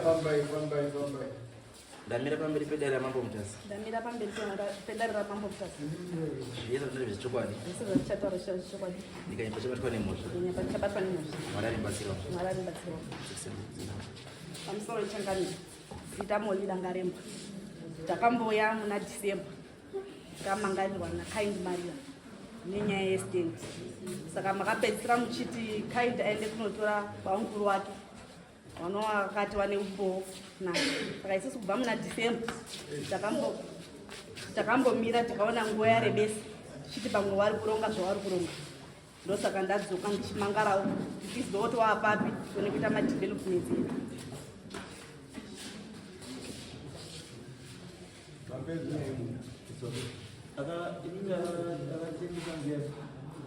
Fambai, fambai, fambai. Ndamira pamberi pedare raMambo Mutasa. Ndamira pamberi pedare raMambo Mutasa. Zvese zvandiri zvechokwadi. Zvese zvandichataura zvechokwadi. Ndikanyepa chabatwa nemhosva. Ndikanyepa chabatwa nemhosva. Mwari aribatsirawo. Mwari aribatsirawo. Pamusoro ichangamira. Zita Molly Dangarembwa. Takamboya muna December. Tamangarirwa naKind Maria nenyaya yestand. Saka makapedzisira muchiti Kind aende kunotora bamukuru wake. Vanova vakati vane umbowo naye. Saka isusu kubva muna December takambomira tikaona nguva yarebesa tichiti pamwe vari kuronga zvavari kuronga. Ndosaka ndadzoka ndichimangarawo ndichiziva kuti waapapi kune kuita madevelopments edu.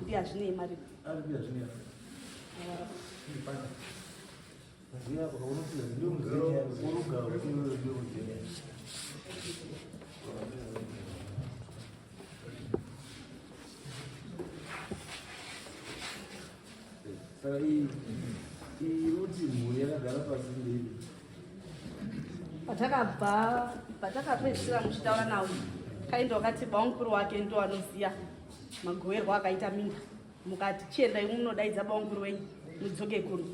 Ndiye hazvinei mari. Saka iyi iyi uti mhuri yakagara pasi ndeipi? Patakabva patakapedzisira muchitaura nawo kaindi wakati bamukuru wake ndo anoziya magoverwo akaita minda mukati chiendai munodaidza bamukuru wenyu mudzoke kuno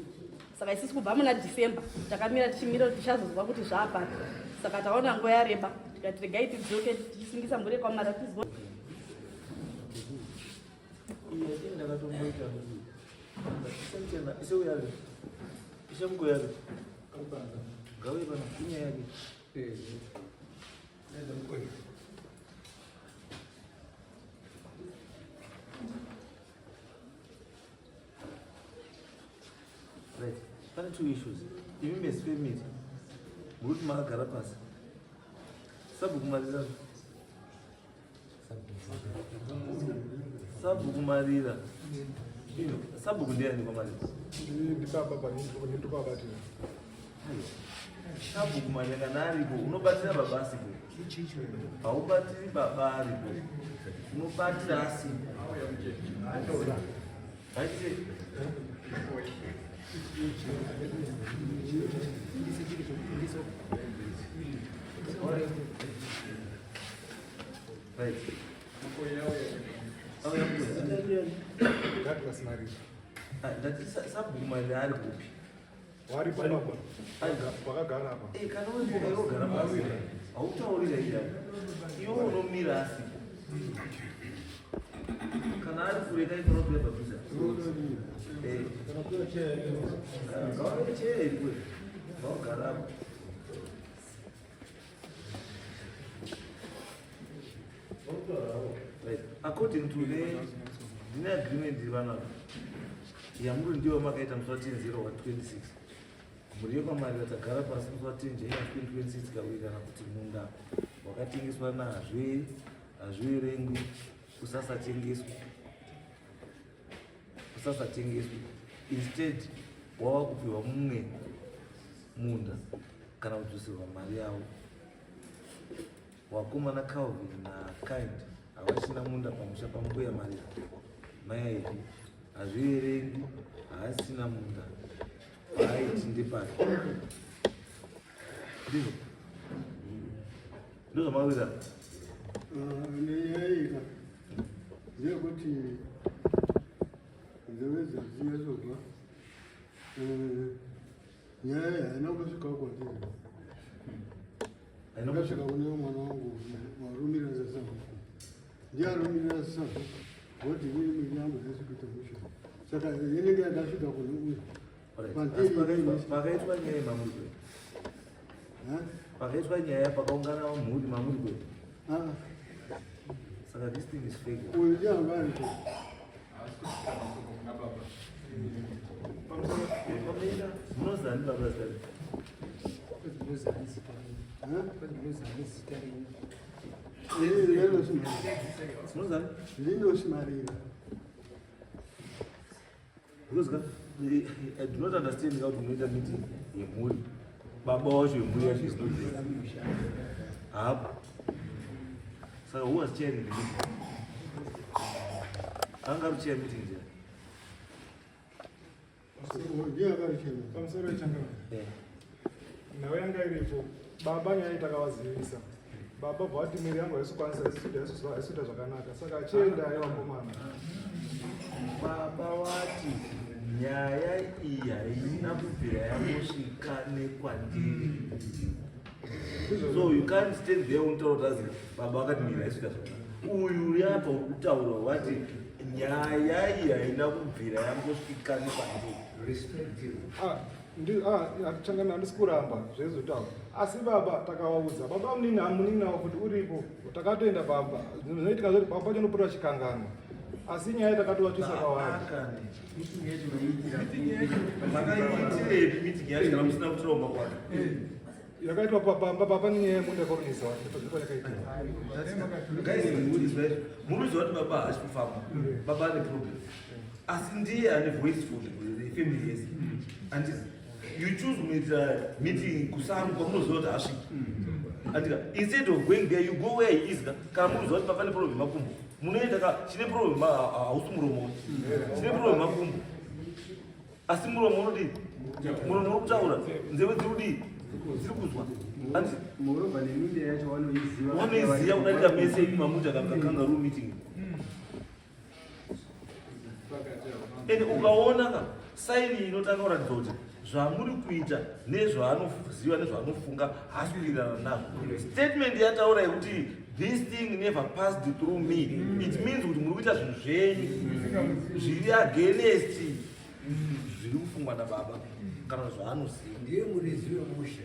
saka isusu kubva muna December takamira tichimira kuti tichazozwa kuti zvaapapi saka taona nguva yareba tikati regai tidzoke tichisungisa mhuri yekwamara tizwa Ndakatomboita iseuyabe ishamukoyabe gauye pano inyaya yake. Right. Pane two issues. Imi as family muri kuti makagara pasi. Sabhuku Marira. Sabhuku Marira. Sabhuku ndiani kwaMarira? Ndibaba ndikuvabatira. Sabhuku Marira kana aripo unobatira baba asipo. Haubatiri baba aripo. Unobatira asipo. Right? Right. Douglas Marira. Ndati sabhuku Marira ari kupi? Wari panapa. Wakagara apa. Eh, kana uri wakagara pasi. Hautaurira iya. Iwe unomira asipo. Kana ari kure kai kunokuya padhuze. Eh. Ngavawe chair iri kure. Vagara apa. Right. According to the ndine agreement iri panapa yamuri ndiyo makaita musi wa 10 0 26 mhuri yekwaMarira tagara pasi musi wa 10 January 2026 kawirirana kuti munda wakatengeswa naHazvei hazviverengwi usasatengeswa usasatengeswi instead wava kupiwa mumwe munda kana kudzoserwa mari yavo. Wakomana Calvin naKind havachina munda pamusha pambuya Marira. Mai Aipi hazviverengi haasina munda paaiti ndepake. Ndizvo ndozvamawira. Nenyaya iyi ka ndeyekuti nzeve dzadzinyatsobva nyaya iyi haina kusvika kwandiri, yakasvika kune mwana wangu warumirira sasabhuku, ndiye arumirira sasabhuku ngoti inini miri yangu haisi kuita mushe, saka inenge yakasvika kune uyu. Pakaitwa nyaya mamuri kwe pakaitwa nyaya pakaungana mhuri mamuri kwe saka this thing is fake. Uyu ndiye anga ariko. Munozani baba zita Munozani? Linus Marira. Because I do not understand how to munoita meeting yemhuri. Baba wacho yemhuri yacho is not there. Hapo. Saka who was chairing the meeting? Anga ari chair meeting there. Ndiye akari chair. Pamusoro yechangano. Yeah. Nhau yanga iripo baba, nyaya takavazivisa baba bva vati miri yangu haisi kukwanisa, haisi kuita zvakanaka, saka achiendai vakomana. Baba wati nyaya iyi haina kubvira yambosvika nekwandiri, so you can't stand there unotaura kuti azi baba vakati miri haisvika zvakanaka. Uyu uri apa uri kutaura wati nyaya iyi haina kubvira yambosvika nekwandiri. Ah, changana, handisi kuramba zveizotaura, asi baba takavaudza, baba munini hamuninawo kuti uripo, takatoenda baba. Zvinoitika zvoti baba pacho unopota chikanganwa, asi nyaya takatovatisa kwavari. Makaitirepi meeting yacho kana musina kutora kwake? Yakaitwa pamba papa nenyaya yemunda kwakunetsa vanhu, ndipo yakaitika. Guys, muruziva kuti baba haasi kufamba, baba ane problem, asi ndiye ane voice for the family. Yes, and you choose kunoita meeting kusango kwamunoziva kuti haasviki, andika? Instead of going there, you go where he is. Kana munoziva kuti baba ane problem makumbo, munoenda ka chine problem hausi muromo, chine problem makumbo, asi muromo unodii? Muromo uri kutaura, nzeve dziri kudii? Dziri kuzwa, andi? Moreover, neminda yacho vanoiziva. Wanoiziva kudarika mese imi mamuita kakangaroo meeting. Ende ukaona ka sign inotanga kuratidza kuti zvamuri kuita nezvaanoziva nezvaanofunga haasi kuwirirana nazvo, statement yataura yekuti "This thing never passed through me," it means kuti muri kuita zvinhu zvenyu zviri against zviri kufungwa nababa kana zvaanoziva. Ndiye muridzi wemusha.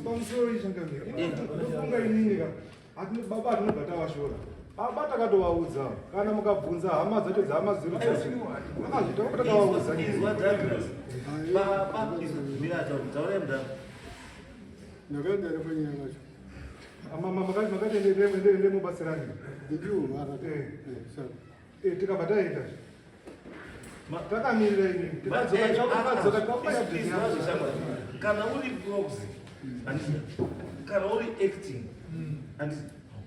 Pamusoro ichangamira, ndofunga inini ka baba hatinobva tavashora. Baba takatovaudza, kana mukabvunza hama dzacho dzahama dzedu dzacho akazvita takavaudza. Izwa Douglas, baba mira, taurai mudaro. Ndakaenda ere panyaya yacho? Makati ende mubatsirani. Ndiwo mara. Saka Tikabva taenda, takamirira inini, tikadzoka tikadzoka. Kana uri proxy, handiti? Kana uri acting, handiti?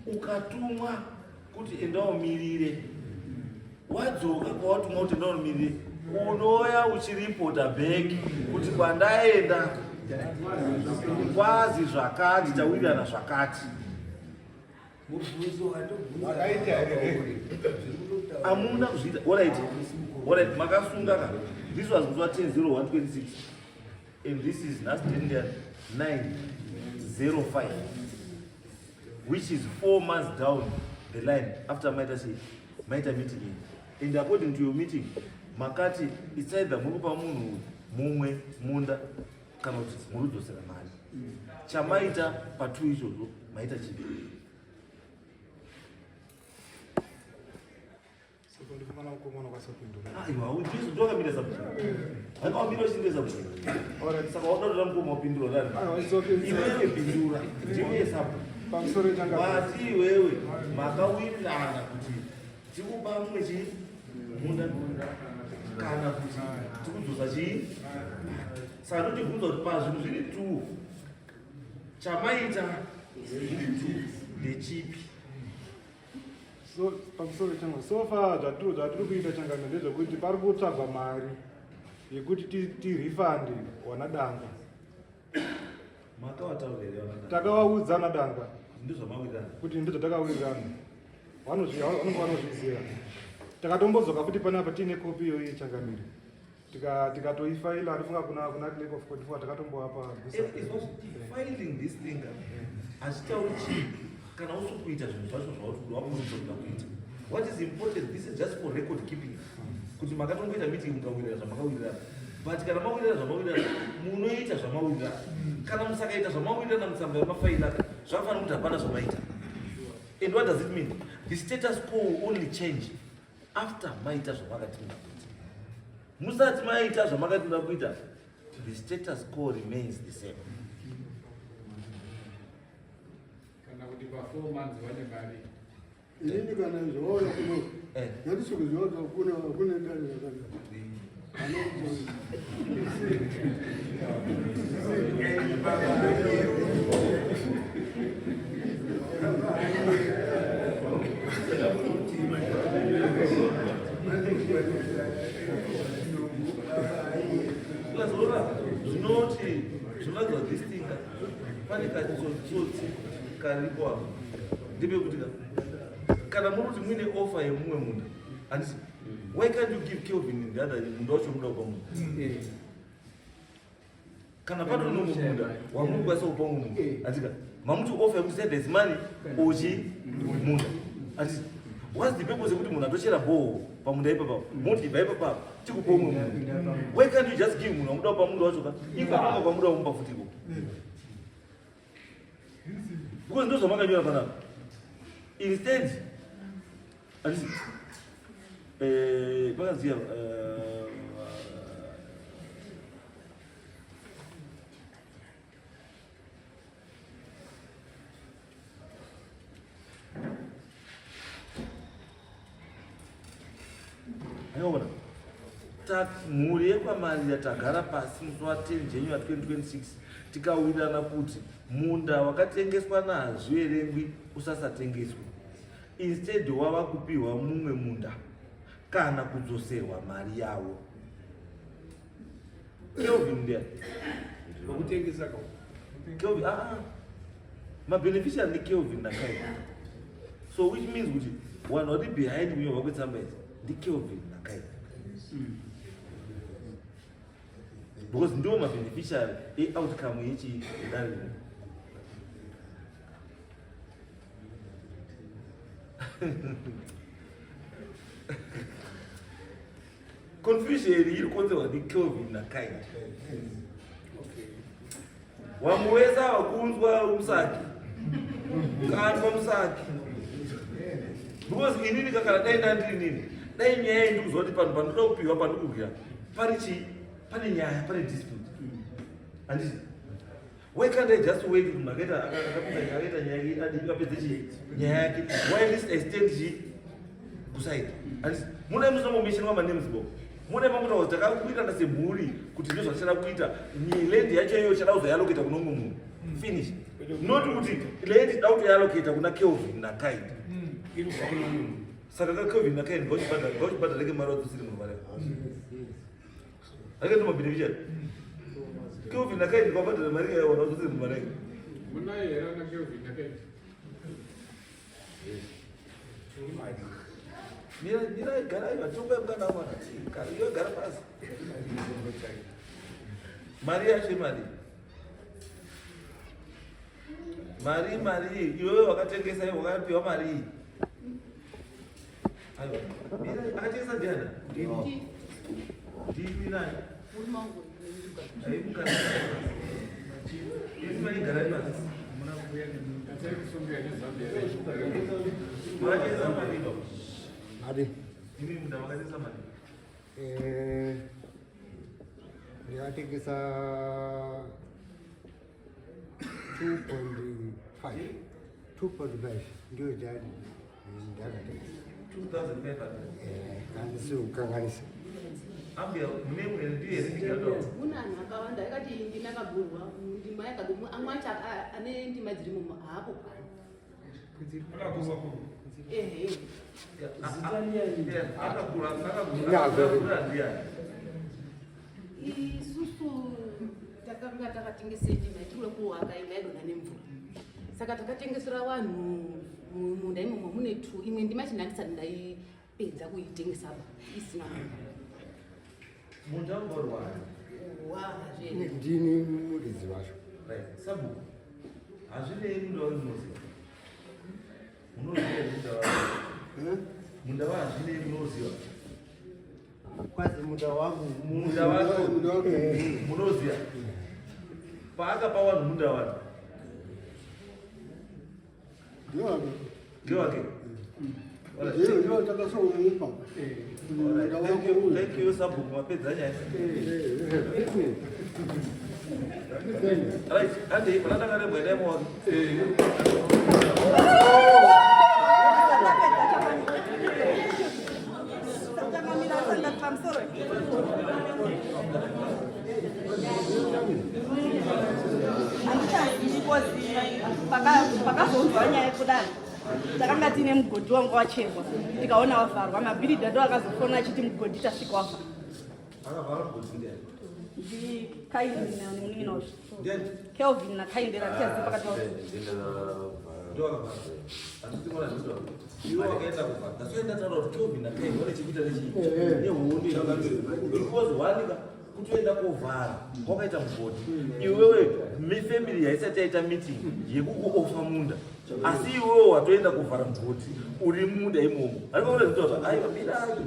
Ukatumwa kuti endaomirire, wadzoka kwawatumwa kuti endaomirire, unoya uchiripota back kuti kwandaenda kwazi zvakati, tawirirana zvakati. Mubvunzo wandobvunza. Makaita here? Amuna kuzviita. Alright, makasunga ka. This was musi wa 10 01 26 and this is nhasi 10 9 05, which is 4 months down the line after maita sei, maita meeting iyi. And according to your meeting, makati it's either muri kupa munhu mumwe munda kana kuti muri kudzosera mari. Chamaita pa2 izvozvo maita chipi? Saka ndifumana mukomana kwasapindura. Aiwa, ndizo ndokamira sabhuku, akawamira uchinde sabhuku. Alright. Saka wauda kutora mukoma wapindura ndani? Aiwa, it's okay, it's okay. Iwewe pindura, ndiwe sabhuku. Pamusoro changamira. Wati iwewe makawirirana kuti tikupa mumwe chii munda kana kuti tikudzosa chii. Saka ndotibvunza kuti pazvinhu zviri two chamaita, zviri two ndechipi? So pamusoro changamira, so far zvatiri kuita changamira ndezvekuti pari kutsvagwa mari yekuti tirifande wana danga. Makavataurira here vanadanga? Takavaudza ana danga. Ndizvamawirirana? Kuti ndizvatakawirirana. Vanonge vanozviziva. Takatombodzoka futi panapa tiine kopi iyoyi changamire, tikatoifaila, ndifunga kuna clerk of court, ndifunga takatombovapa. Filing this thing hazvitauri chii kana usiri kuita zvinhu zvacho zvauri wakurudzwa kuda kuita. What is important, this is just for record keeping, kuti makatongoita meeting mukawirirana zvamakawirirana. But kana mawirirana zvamawirirana, munoita zvamawirirana. Kana musakaita zvamawirirana mutsamba yamafaila, zvakafanira kuti hapana zvamaita. And what does it mean? The status quo will only change after maita zvamakati muda kuita. Musati maita zvamakati muda kuita, the status quo remains the same. Kana kuti pa4 months vane mari. Inini kana zvauya kuno nandisi kuziva kuti hakuna dare rakadai. Ukazoona zvinoti Pane kachitsotsi karipo apo. Ndepekuti ka kana muri kuti muine offer yemumwe munda, handiti? Why can't you give Kelvin the other munda wacho muda kupa munhu? Kana patori nomwe munda wamuri kukwanisa kupa umwe munhu, handiti ka? Mamuti offer yekuti say there's money ochi munda. Handiti? What's the purpose yekuti munhu atochera borehole pamunda ipapa? Moti ibva ipapa tikupa umwe munhu. Why can't you just give munhu wamuda kupa munda wacho ka? Ipapa pamuda kumupa futi ikoko. Because ndozvamakanyora panapa. Instead, handiti? Pakanzi aiona mhuri yekwaMarira tagara pasi musi wa 10 January 2026 tikawirirana kuti munda wakatengeswa naHazviverengwi usasatengeswa, instead wava kupiwa mumwe munda kana kudzoserwa mari yavo. Kelvin ndiani? Wekutengesa ka? Kelvin, mabeneficiary ndiKelvin naKain, so which means kuti vanhu vari behind kunyorwa kwetsamba idzi ndiKelvin naKain, because ndiwo mabeneficiary eoutcome yechi yedare rino. Confusion iri kukonzerwa ndiKelvin naKain. Vamwe wese ava kunzwa musaki kandwa musaki, because inini kakana dai ndandiri nini, dai nyaya iyi ndikuziva kuti panhu pandoda kupiwa pandikudya pari chii, pane nyaya, pane dispute, handiti? Why can't I just wait kuti munhu akaita akapinda nyaya, akaita nyaya yake, adi apedze chii nyaya yake? Why at least I stand chii kuside, handiti? Muna musina manames bo, mune mamutaura kuti takawirirana semhuri kuti ndizvo zvatichada kuita. Land yacho iyoyo chada kuzoyaloketa kuno umwe munhu, finish. Not kuti land da kutoyaloketa kuna Kelvin naKain. Iri kubva kuno munhu. Saka kaKelvin naKain ngauchibhadhareke mari wadzosiri munhu mari ake, ndo mabeneficiary Kelvin naKain, ngavabhadhare mari yayo wadzosiri munhu mari ake. Munaye here ana Kelvin naKain? Mira, mira, garai vatonga mukana mwana. Iwe gara pasi. Mari yacho imari. Mari, mari, iwewe wakatengesa, iwe wakapiwa mari iyi. Aiwa. Mira, akatengesa ndiani? Ndini. Ndini nani? Ai mukana. Isi mai garai pasi. Atari kusungira neZambia. Makatengesa mari baba. Adi. Imi munda makatengesa mari. Ndakatengesa 2.5, 2.5 ndiyo ndakatengesa. 2500. Handisi kukanganisa. Ambuya, mune mwe ndiye here ndikataura? Muna anhu akawanda akati ndima yakagurwa, ndima yakagurwa, amwe acho ane ndima dzirimo haapo pano. Ehe. Akagura, akagura, akagura ndiani? Isusu takanga takatengesa ndima yatinoda kuwaka, imwe yaidonha nemvura, saka takatengesera vanhu mumunda imomo mune two. Imwe ndima chinhandisati ndaipedza kuitengesa ba isina munhu. Munda ungorwara. Wazve. Ndini muridzi wacho. Right. Sabhuku. Hazvinei munda wacho munoziva. Munoziva here munda wacho? Eh? Munda wa hazvinei munoziva. Kwazi munda wangu. Munda wacho Munda wako. Munoziva. Paakapa vanhu munda wacho. Ndiwake. Ndewake. Ndiyo, ndiyo takasomupa. Munda Thank wako you, uyu. thank you sabhuku, mapedza nyaya. Right, handi pana takarembwa endai muwake. Changamira pamusoro. Handichazivi kozi pakazonzwa nyaya kudai takanga tiine mugodhi wanga wacherwa, tikaona wavharwa. Mabhiridha ndo akazofona achiti mugodhi tasvika wavharwa. Akavhara mugodhi ndiani? Ndikaindi nemunin'ina wacho. Kelvin naKaindi ratichaziva pakati pavo. Because one kutoenda kovhara kwakaita mugodhi iwewe family haisati yaita meeting yekukuofa munda asi iwewe watoenda kuvhara mugodhi uri munda imomo arikuona zvitaura aiwa mirai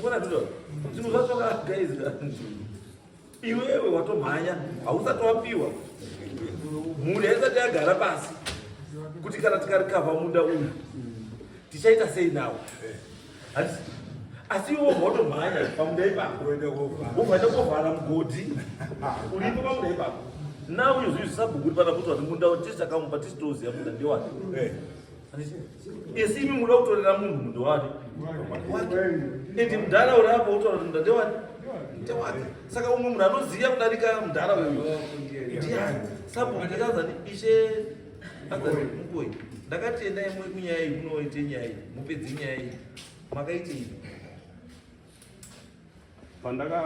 kuona zvitaura zvinhu zvacho guys iwewe watomhanya hausati wapiwa mhuri haisati yagara pasi kuti kana tikarikavha munda uyu tichaita sei nawo asi iwe wobva watomhanya pamunda ipapo wobva waenda kovhara mugodhi uripo pamunda ipapo now izvi zvisabhuku uri pana kuti wati munda tisi takamupa tisi toziva munda ndewani eh. isi imi muda kutorera munhu munda wani wake ende mudhara uri apo wotaura kuti munda ndewani ndewake saka umwe munhu anoziva kudarika mudhara uyu ndiani sabhuku ndikazani ishe azani mukoi ndakati endai mwe kunyaya iyi kunoite nyaya iyi mupedze nyaya iyi makaitei Pandaka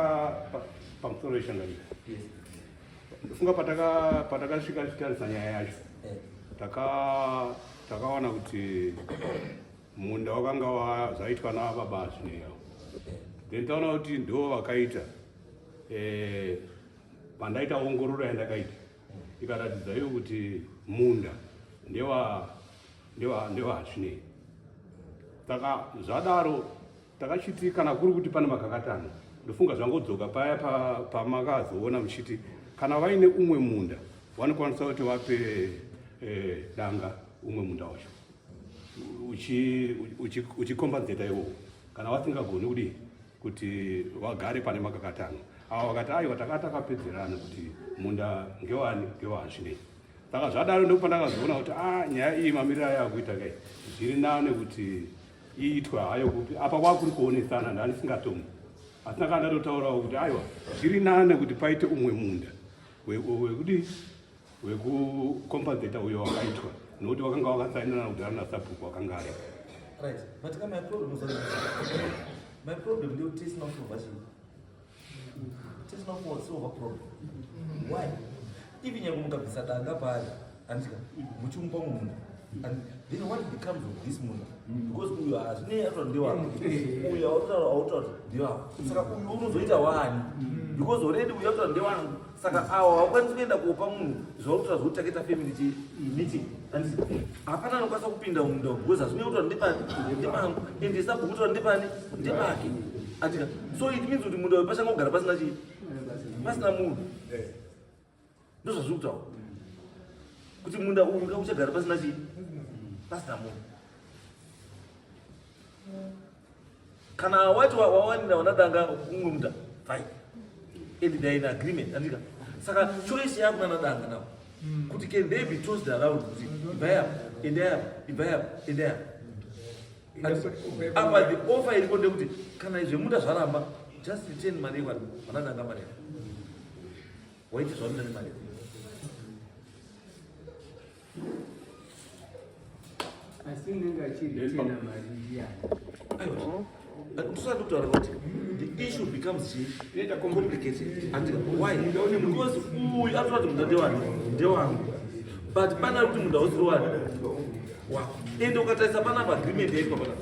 pamusoro weshanganika ndofunga pataka patakasvika tichitarisa nyaya yacho eh. taka takaona kuti munda wakanga zvaitwa navababa zvineyawo eh. then taona kuti ndo vakaita eh, pandaita ongororo yandakaita ikaratidza iyo kuti munda ndewa ndewa ndewazvinei saka zvadaro Takachiti kana kuri kuti pane makakatano ndofunga zvangodzoka paya pamakazoona pa muchiti kana vaine umwe munda vanokwanisa kuti vape eh, danga umwe munda wacho uchikombanzeta uchi, uchi iwowo kana vasingagoni kudii kuti vagare pane makakatano ava vakati aiwa taka takapedzerana kuti munda ngewani ngewazvinei saka zvadaro ndopandakazoona kuti a ah, nyaya iyi mamiriro ayo akuita kai zviri nane kuti iitwa hayo kupi apa kwakuri kuonesana ndandisingatomwi asi ndakanga ndatotaurawo kuti aiwa zviri nane kuti paite umwe munda wekudii wekucompensata uyo wakaitwa nokuti wakanga wakasainana kudhara nasabhuku wakanga ari right but ka my problem is my problem ndekuti tisina kusolva chii tisina kusolva problem why even nyange mukabvisa danga paari andika muchimupa mumunda and then what becomes of this munda because uyu hazvinei ataura ndewako uyu autaura autaura ndewako saka uyu unozoita wani because already uyu ataura ndewangu saka awa haukwanisi kuenda kopa munhu zvautaura zvekuti takaita family chi meeting andisi hapana anokwanisa kupinda munda because hazvinei kutaura ndepani ndepangu and sabhuku kutaura ndepani ndepake andika so it means kuti munda uyu pachanga kugara pasina chii pasina munhu eh. Ndozvazviri kutaura kuti munda uyu ka uchagara pasina chii, pasina munhu. Kana wati wawanira wanadanga umwe munda fine, and they are in agreement andika. Saka choice yako nanadanga now kuti can they be tossed around kuti ibvai apa endai apa ibvai apa endai apa apa the offer iriko ndekuti kana zvemunda zvaramba just return mari yevanhu vanadanga mari yako waiti zvaunoda nemari asi unenge achiritena mari ndiyani ndisati kutaura kuti the issue becomes complicated and why because uyu atoda kuti munda ndewani ndewangu but pana kuti munda usiri wani wako ende ukatarisa panapa agreement yaitwa panapa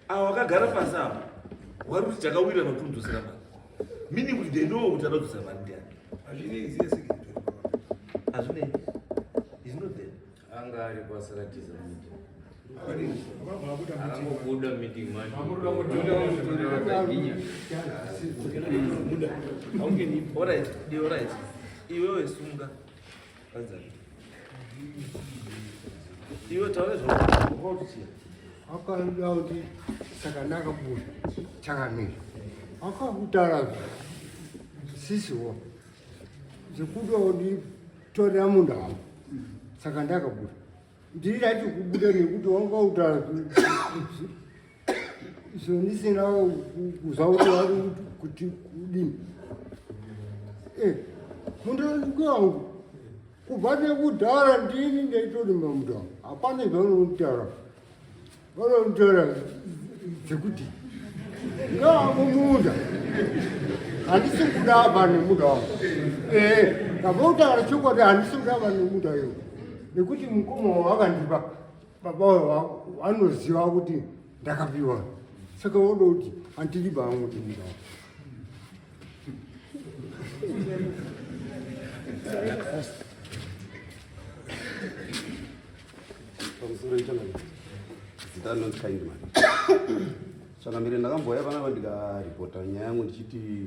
Ava vakagara pasi apa wari kuti takawirirana kuti unodzosera mari meaning kuti they know kuti anodzosera mari ndiani. Hazvinei ziye secretary. Hazvinei. He's not there. Anga ari kwasaratiza meeting. Akangobuda meeting manje. Alright, alright. Iwewe sunga. Iwe taure zvauri Akada kuti chakanaka buda chakamira akakutara sisiwo zvekuda kunditorera munda wangu saka ndakabuda ndiri kubuda nekuti wanga utara zvondisina kuzwa kuti vari kuti kudini eh, munda wangu kubva nekudhara ndini ndaitorima munda wangu hapana zvavanonitaura vanonitaura zvekuti Ngavo munda. Handisi kuda vanhu nemunda wangu. Eh, ndambotaura chokwadi handisi kuda vanhu nemunda iwo. Nekuti mukoma wakandipa baba vanoziva kuti ndakapiwa. Saka woda kuti handidi vangu kuti munda wangu. Pamusoro ichangamire. Zita rinonzi Kind Man. Changamire ndakambouya panapa ndikaripota nyaya yangu ndichiti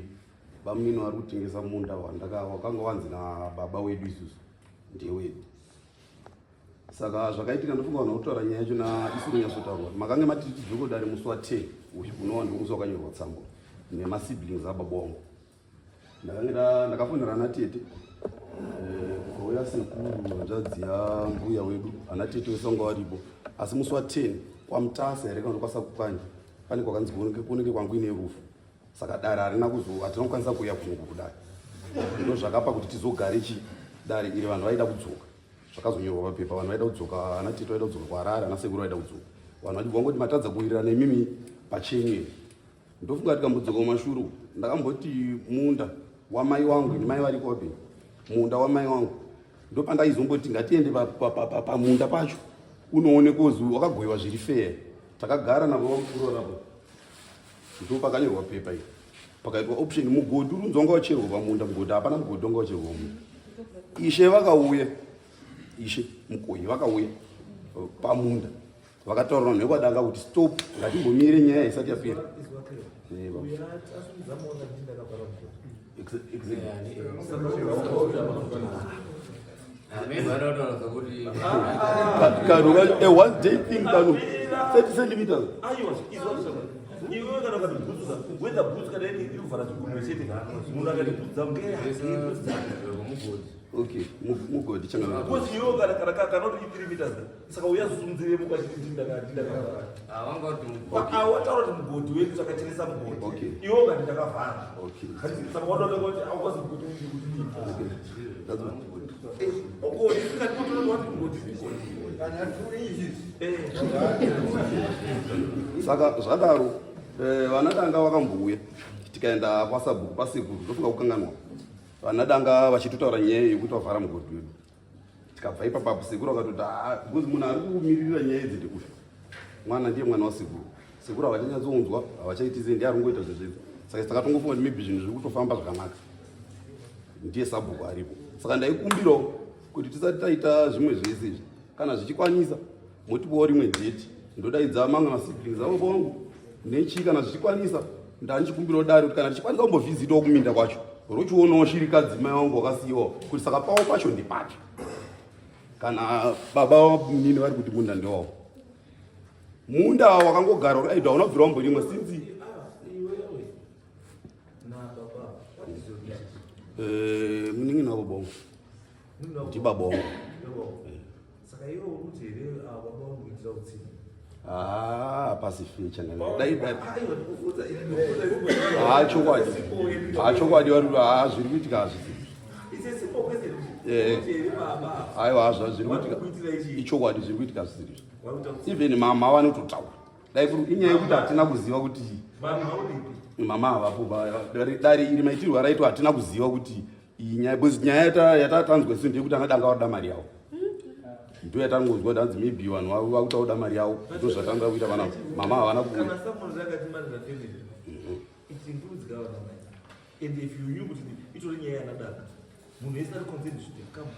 bamunini vari kutengesa munda wandaka wakanga wanzi nababa wedu isusu ndewedu. Saka zvakaitika ndofunga vanhu kutaura nyaya yacho na isiri kunyatsotaurwa. Makange mati tidzoke kudare musi wa 10 uyu unova ndiwo musi wakanyorwa tsamba nemasiblings ababa wangu. Ndakange ndakafonera ana tete kukauya sekuru hanzvadzi yambuya wedu ana tete wese vanga varipo asi musi wa 10 kwamutasa here kana kwasakukanya pane kwakanzi kunenge kwangu ine rufu saka dare harina kuzo hatina kukwanisa kuuya kunoku kudare ndo zvakapa kuti tizogare chi dare iri vanhu vaida kudzoka zvakazonyorwa papepa vanhu vaida kudzoka ana tete vaida kudzoka kuharare ana sekuru vaida kudzoka vanhu vachibva vangoti matadza kuwirirana imimi pachenyu here Ndofunga tikambodzoka kumashure uku ndakamboti munda wamai wangu ini mai variko vapenyu munda wamai wangu ndopandaizomboti ngatiende pamunda pacho unoone kozi wakagoiwa zviri fair takagara navo vakuru rapo ndopakanyorwa pepa iri pakaitwa option mugodhi urunzi wanga wacherwa pamunda mugodhi hapana mugodhi wanga wacherwa pamunda ishe vakauya ishe mukoyi vakauya pamunda Vakataura vanhu vekwadanga kuti stop ngatimbomire nyaya isati yapera. Kanu a one day thing kanu 30 centimeters. Iwe kana ukati bhutsu whether bhutsu kana inovhara chigunwe chete munhu akati bhutsu dzangu Okay, mugodhi changamire. Because iwe kana kana kana kuti 3 meters saka uya zunziremo kwachiti ndakavhara. Ah, wanga kuti mugodhi. Ah, wataura kuti mugodhi wedu takachenesa mugodhi. Okay. Iwe ukati ndakavhara. Okay. Saka watoda kuti aukazi mugodhi uyu kuti Okay. That's what. Mugodhi tikati wati mugodhi mugodhi. Kana 2 inches. Eh. Saka zvadaro vana danga vakambouya tikaenda kwasabhuku pasekuru ndofunga kukanganwa. Vana danga vachitotaura nyaya yekuti vavhara mugodhi wedu tikabva ipapapo sekuru akatoti ah, because munhu ari kumiririra nyaya idzi ndeuyu mwana ndiye mwana wasekuru sekuru havachanyatsonzwa havachaiti sei ndiye ari kungoita zvezvo izvi saka takatongofunga kuti maybe zvinhu zviri kutofamba zvakanaka ndiye sabhuku aripo saka ndaikumbirawo kuti tisati taita zvimwe zvese izvi kana zvichikwanisa motipawo rimwe date ndodaidza mamwe masiblings avo vangu nechii kana zvichikwanisa ndandichikumbirawo dare kuti kana ndichikwanisa kumbovhizitawo kuminda kwacho rochionawo shirikadzi mai vangu wakasiyiwawo kuti saka pawo pacho ndepapi kana baba nini vari kuti munda ndewawo munda wakangogara uri aidwa unobvira wamborimwa sinzi eh, munin'ina wavo bongo ndibaba wangu Saka iwe uri kuti here ava baba vangu kuitira utsinye? Ah, hapasi feature ngani. Dai dai. Ah, chokwadi. Ah, chokwadi vari ah zviri kuitika hazvisi. It's a simple question. Eh. Kuti here baba? Aiwa hazvo zviri kuitika. Ichokwadi zviri kuitika zvisiri izvo. Even mama vanototaura. Dai kuri inyaya yekuti hatina kuziva kuti Mama uripi? mama havapo dare iri maitirwo araitwa hatina kuziva kuti iyi nyaya because nyaya yatatanzwa isu ndeyekuti ana danga vakuda mari yavo ndo yatangonzwa kuti hanzi maybe vanhu vakuta kuda mari yavo ndo zvatanga kuita vana mama havana kuuya Kana someone akati mari family. It includes government. And if you knew kuti itori nyaya yanadaka. Munhu wese ari concerned should have come.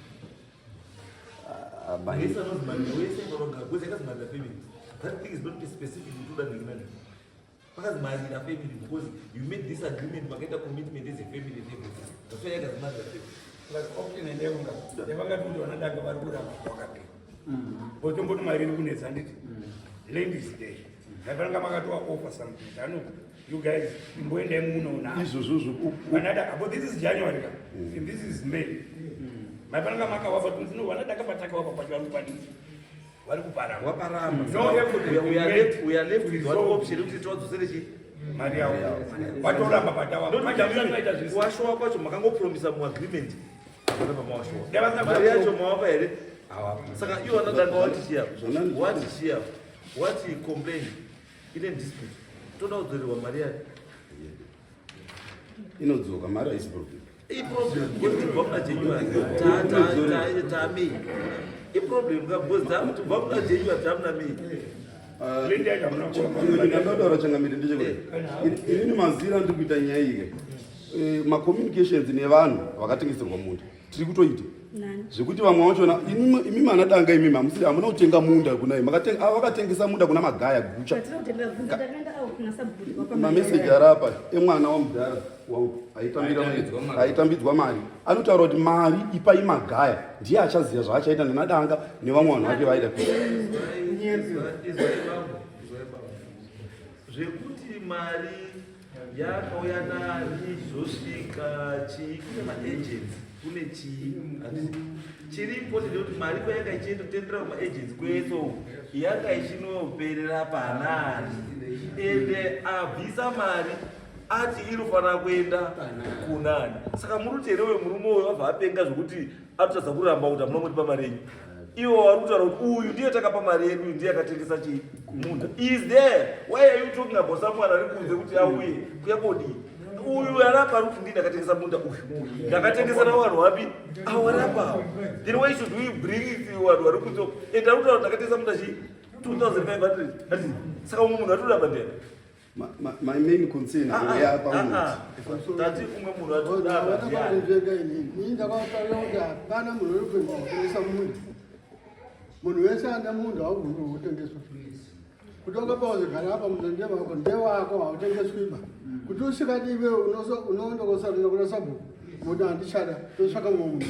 Ah, Munhu wese anonzi mari wese anogara because yakazi mari family. That thing is not specific to that nani. Pakazi marira family because you made this agreement makaita commitment as a family and everything. That's why yakazi marira family. Plus option endeunga yavangati kuti vanadanga vari kuramba kwakapera votomboti mari iri kunetsa handiti land is there maifananga makatowa offer something ano you guys imboendai munoona izvozvozvo vanadaka but this is january ka and this is may maifananga makawapa kuti no vanadaka patakawapa pacho vari kupaniki vari kuparama Waparama. No effort We are- we are left we are left with one Resolve. option kuti tiwadzosere chii? mari yavo vatoramba patawa Not manje hamusati maita zvese kuwashowa kwacho makangopromisa muagreement hapana pamawashowa Dai vasina mari kuwashowa. yacho mawapa here saka iwo anadanga wati chiya Zvona- wati chiya wati complain ine dispute Toda kudzorerwa mari yayo. Inodzoka mari, haisi problem. Iproblem because tibva muna January taMay. Iproblem ka because tibva muna January tamuna May. Chimwe ndingadaura, changamire, ndechekuti inini mazira ndiri kuita nyaya iyi, macommunications nevanhu vakatengeserwa munda tiri kutoita. Nani? Zvekuti vamwe vachona imi manadanga, imimi hamusiri, hamuna kutenga munda kuna imi. Vakatengesa munda kuna Magaya Gucha. Patiri kutenga bvunza, takaenda awo kuna sabhuku. Mameseji ari apa emwana wamudhara aitambidzwa mari, anotaura kuti mari ipai Magaya, ndiye achaziva zvaachaita nenadanga nevamwe vanhu vake vaida kuita. Izwai bambo, izwai bambo. Zvekuti mari yakauya nani, zvosvika chii, kune maagents, kune chii, handiti? Chiri important ndekuti mari kwayanga ichiendotendera kumaagents kwese uku, yanga ichinoperera panani? Ende abvisa mari ati inofanira kuenda kunani? Saka muri kuti here uyo murume uyo abva apenga zvokuti atotadza kuramba kuti hamuna kutipa mari yenyu? Ivo vari kutaura kuti uyu ndiye takapa mari yedu, ndiye akatengesa chii, munda. Is there, why are you talking about someone ari kunze kuti auye kuya kodii? Uyu arapa ari kuti ndii ndakatengesa munda uyu, ndakatengesera vanhu vapi awarapa. Then why should we bring it vanhu vari kunze? And ari kutaura kuti ndakatengesa munda chii, 2500. Ati saka umwe munhu atoramba ndea? My main concern yapa Tati umwe munhu atoramba ndiani? Inini ndakataura kuti hapana munhu uri kuenda kutengesa munda. Munhu wese ane munda haubvumi kutengeswa. Kuti wakapa wazogara apa, munda ndewako, ndewako, hautengeswiba. Kuti usikadiwe, unoenda kosarenda kuna sabhuku, muti handichada, totsvaka mumwe munhu.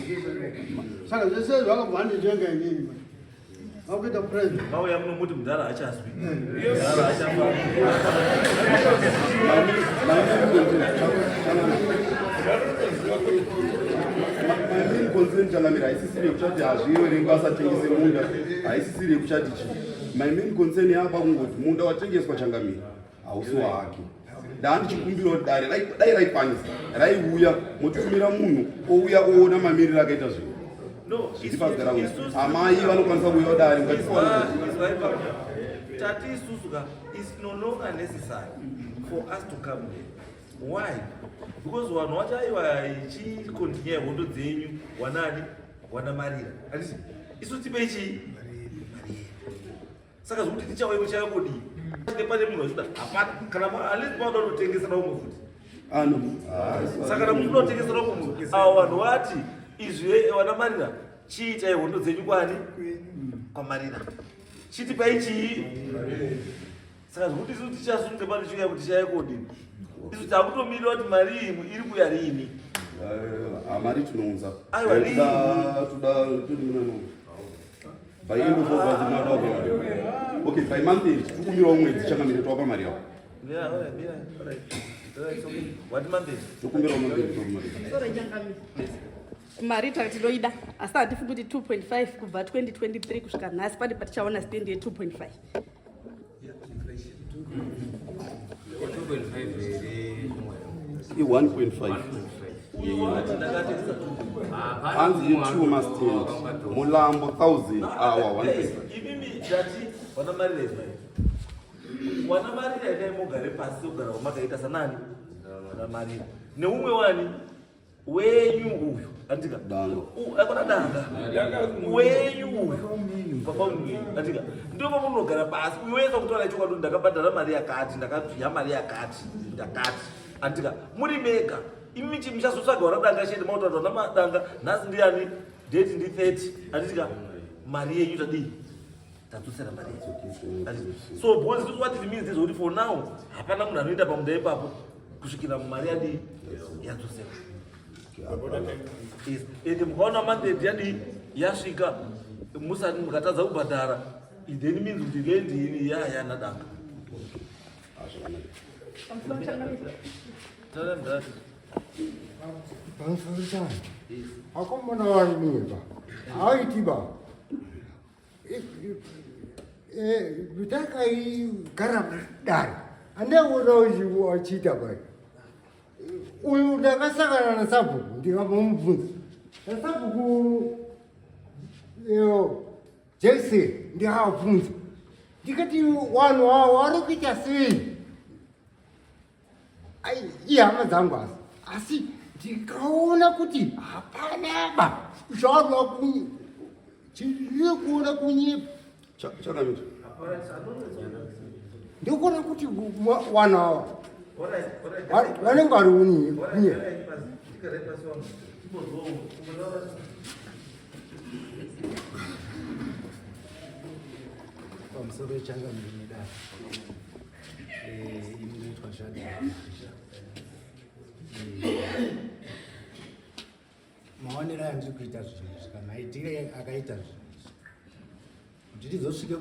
Saka zvese zvakabva handitenga inini, vakuita president. Mauya muno muti mudhara achazwi, mudhara achafa. My main concern, changamira, haisisiri yekuchati hazviverengi asatengese munda, haisisiri yekuchati chii. My main concern yapa kungoti munda watengeswa, changamira, hausi wake. Ndaa ndichikumbira kuti dare dai raikwanisa raiuya, motitumira munhu ouya oona mamiriro akaita zvinhu No. Zviri paground. Amai vanokwanisa kuuya dare mukatifaona. Izwai baba, tati isusu ka, it's no longer necessary for us to come there. Why? Because vanhu vacho aiwa ichikontinyai hondo dzenyu, wanani wanamarira, handiti? Isu tipei chii, mari yedu. Saka zvokuti tichauya kuchaya kodii pane munhu achida, hapana. Kana at least pauda kutotengesera umwe futi. Ano. Saka kana muchida kutengesera umwe munhu, avo vanhu vati izvi, vanamarira, chiitai hondo dzenyu kwani, kwamarira, chitipai chii. Saka zvekuti isu tichasunge pane chiuya kuti chiuya kodini, isu takutomirira kuti mari iyi iri kuya riini. Mari tinounza. Aiwa, riini? Toda todinano by end of August tinoda. Okay, by month end tikumbirawo mwedzi, changamire, toapa mari yavo. Yeah, all right, yeah, all right. All right, it's okay. What month? Tokumbirawo month end, topa mari. Sorry, changamire, mari tinoida, asi hatifungi kuti 2.5 kubva 2023 kusvika nhasi pane patichaona stand ye2.5. 2.5 here? I-1.5. Ndakatengesa. Hanzi ye2 mastand mulambo 1000 awa 1.5. Imimi ndati vana marira, izvai wana marira, endai mugare pasi sekugara kwamakaita sanani namarira neumwe wani wenyu uyu, andika? Danga. Akona danga wenyu uyu, baba munyu, andika? Ndio pamunogara pasi, uyu wese kutaura chokwadi kuti ndakabhadhara mari yakati, ndakabviya mari yakati, ndakati, andika? Muri mega imi muchazotsvaga wana danga chete, mautaura kuti wana madanga nhasi ndiani, date ndi 30, anditika? Mari yenyu tadii, tadzosera mari yenyu. Anditi? So because this, what it means is kuti for now hapana munhu anoenda pamunda ipapo kusvikira mari yadii, yadzosera. Yes. Ende mukaona mandate yadii, yasvika, musati mukatadza kubhadhara, it then means kuti land ini yayanadanga. Pamusoro, changamire. Tara ndati. Pamusoro, akomana vaineba aitiba takaigara dare, andaiona achiita bai uyu. Ndakasangana nasabhuku, ndikamubvunza nasabhuku Jese, ndikabvunza ndikati vanhu avo vari kuita sei? Ihama dzangu asi asi ndikaona kuti hapanaba zvaarwa kunye chiri kuona kunyepa. Chakamira. Ndikuona kuti vanhu ava vanenge vari kunyepa. Pamusoro yechangamire nedare, ini ndinoitwa Shadra. Maonero andiri kuita zvinhu izvi, kana maitire akaita zvinhu izvi, kuti tizosvike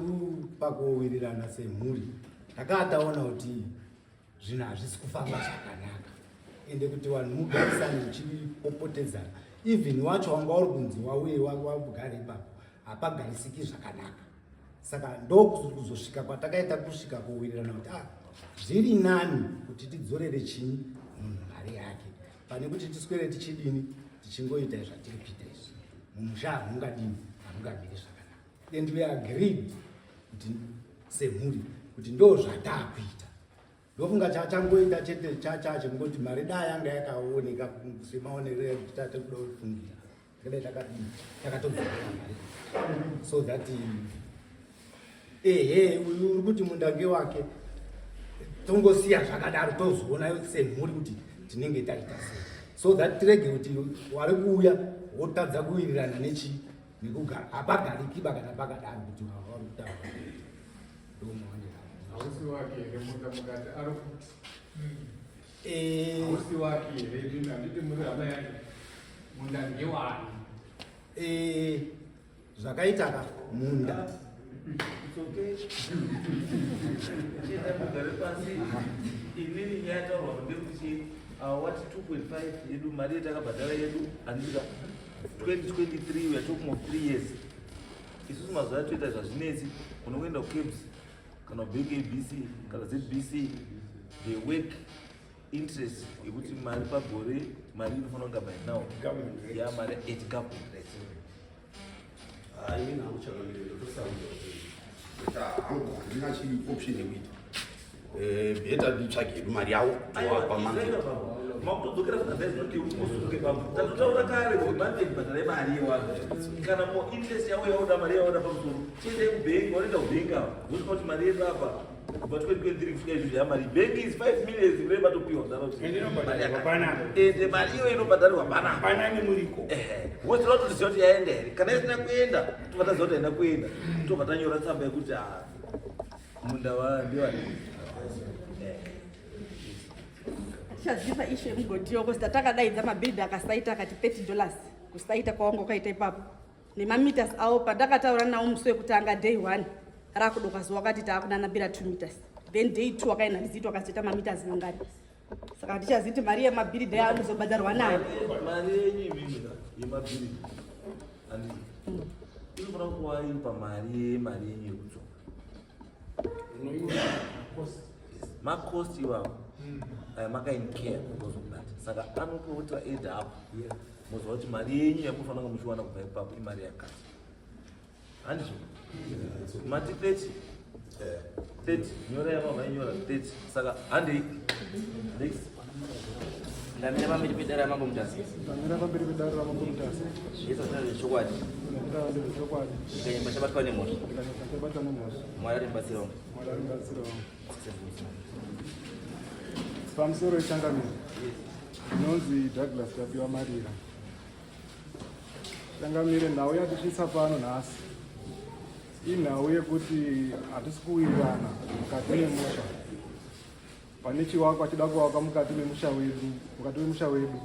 pakuwirirana semhuri, takaa taona kuti zvinhu hazvisi kufamba zvakanaka, ende kuti vanhu mugarisane muchipopotedzana, even wacho wanga uri kunzi wauye wagare ipapo, hapagarisiki zvakanaka. Saka ndokuzosvika kwatakaita kusvika kuwirirana kuti ah, zviri nani kuti tidzorere chii munhu mari yake pane kuti tiswere tichidini, tichingoita zvatiri kuita izvi. Mumusha hamungadini, hamungamiri zvakanaka. And we agreed kuti semhuri kuti ndo zvataakuita. Ndofunga chachangoita chete chacha chekungoti mari dai yanga yakaoneka semaonero ekuti tatiri kuda kufungira, takadai takadini, takatodzorera mari so that ehe, uyu uri kuti munda ngewake, tongosiya zvakadaro, tozoona semhuri kuti tinenge taita sei, so that tirege kuti wari kuuya wotadza kuwirirana nechi nekugara hapagarikiba kana pakadaro kuti vari kutaura. Ndomaonero. Hausi wake here munda mukati ari kuti hausi wake here? Handiti muri hama yake? Munda ngewani? Zvakaita ka munda. It's okay. Chienda mugare pasi. Inini nyaya yataurwa ndekuti chi wati 2.5 yedu, mari yetakabhadhara yedu, handika 2023, we are talking of 3 years. Isusu mazuva atoita zvazvinetsi, unokuenda kuCABS kana kubank ABC kana ZBC, they work interest yekuti mari pagore, mari inofanira kunga by now ya mari at government rate. Ini hangu chakamira ndotosarudza kuti hangu handina chi option yekuita. Better nditsvage hedu mari yavo tovapa manje. Makutodzokera kuna that is not yekuti bambo. Tatotaura kare kuti monthly bhadharai mari yewanhu. Kana mo interest yavo yaoda mari yaoda pamusoro, chiendai kubhengi, vanoenda kubhengi ava. Vosvika kuti mari yedu apa kubva 2023 kusvika izvozvi yamari. Bhengi is 5 million kudai matopiwa kudaro kuti Ende inobhadharirwa mari yakati. panapa. Ende mari iyo inobhadharirwa panapa. Panani muriko. Ehe, woziva kutoziva kuti yaenda here. Kana isina kuenda, tobva taziva kuti haina kuenda, tobva tanyora tsamba yekuti ah, munda wa ndewani. Tichaziva issue yemugodhi yoko takadaidza mabhiridha akasaita akati $30 kusaita kwawanga wakaita ipapo nemameters avo. Pandakataura nawo musi wekutanga, day one rakudoka zuva, wakati taakunanabira 2 meters, then day two wakaenda ndiziti wakazoita mameters mangani? Saka hatichaziti mari yemabhiridha yaanozobhadharwa nayo. Mari yenyu imimi ka yemabhiridha, handiti inofanira kuva iri pamari yemari yenyu yekudzoka macost iwawo aya makaincur because of that. Saka anototi add up, moziva kuti mari yenyu yamunofanira kunge muchiwana kubva ipapo imari yakati, handizvo? Mati 30 30, nyora yamavainyora 30. Saka handei, next. Ndamira pamberi pedare raMambo Mutasa. Ndamira pamberi pedare raMambo Mutasa. Zvese zvinotaura zvechokwadi. Ndamira zvechokwadi. Ndikanyamba chabatwa nemhosva. Ndikanyamba chabatwa nemhosva. Mwari ari mubatsiri wangu. Mwari ari mubatsiri wangu. Pamusoro yechangamiro, ndinonzi Douglas Tapiwa Marira. Changamire, nhau yatisvitsa pano nhasi inhau yekuti hatisi kuwirirana mukati memusha. Pane chivakwa chida kuvakwa mukati memusha wedu, mukati memusha wedu,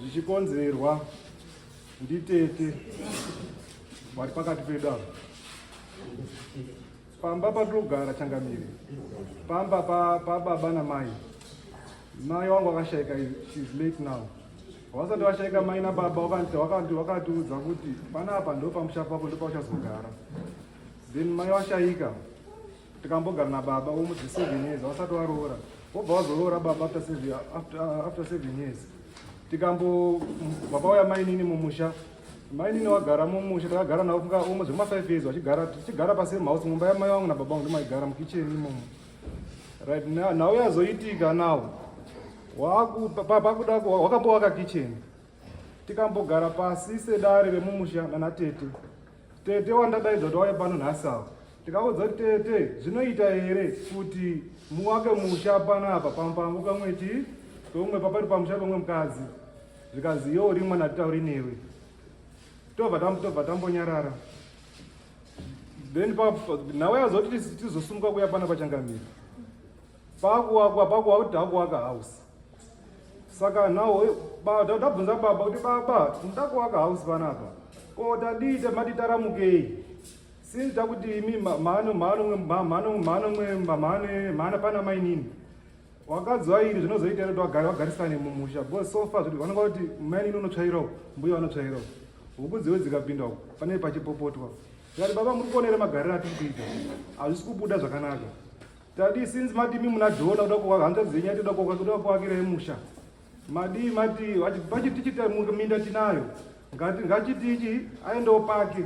zvichikonzerwa nditete vari pakati pedu apa. Pamba patinogara, changamire, pamba pababa namai. Mai wangu akashaika, she's late now. Vasati vashaika mai nababa vakatiudza kuti panapa ndo pamusha pako, ndo pauchazogara. Then mai vashaika, tikambogara nababa almost 7 years vasati varoora. Vobva vazoroora baba after 7 years. Tikambo baba uya mainini mumusha, mainini wagara mumusha, takagara navo kunga almost zvema 5 years vachigara, tichigara pasame house, mumba yamai vangu nababa vangu ndomaigara, mukicheni imomo. Right now, nhau yazoitika now pakuda wakambowaka kitchen tikambogara pasi sedare vemumusha nana tete tete wandadaidza kuti wauye pano nhasi ava tikaudza kuti tete zvinoita here kuti muwake musha panapa pampango kamwe chii peumwe papari pamusha pemwe mukadzi zvikanzi iwe uri mwana titauri newe tobva tobva tambonyarara then nhau yazoti tizosumuka kuya pana pachangamira pakuwakwa pakuwa kuti takuwaka house saka nhau tabvunza baba kuti baba tinoda kuwaka house panapa ko tadii tamati taramukei since takuti imi mhano mhano mhano mhano mhano mhana pana mainini Wakadzi vairi zvinozoita here kuti vagarisane mumusha because so far zviri vanonga kuti mainini unotsvairawo mbuya vanotsvairawo huku dziwe dzikapinda uko pane pachipopotwa tikati baba muri kuona here magariro atiri kuita hazvisi kubuda zvakanaka tadii since mati imi muna dhona kuda kuwaka hanzvadzi dzenyu ati kuda kuwakirai musha madii mati pachitichita minda tinayo ngachitichi aendewo pake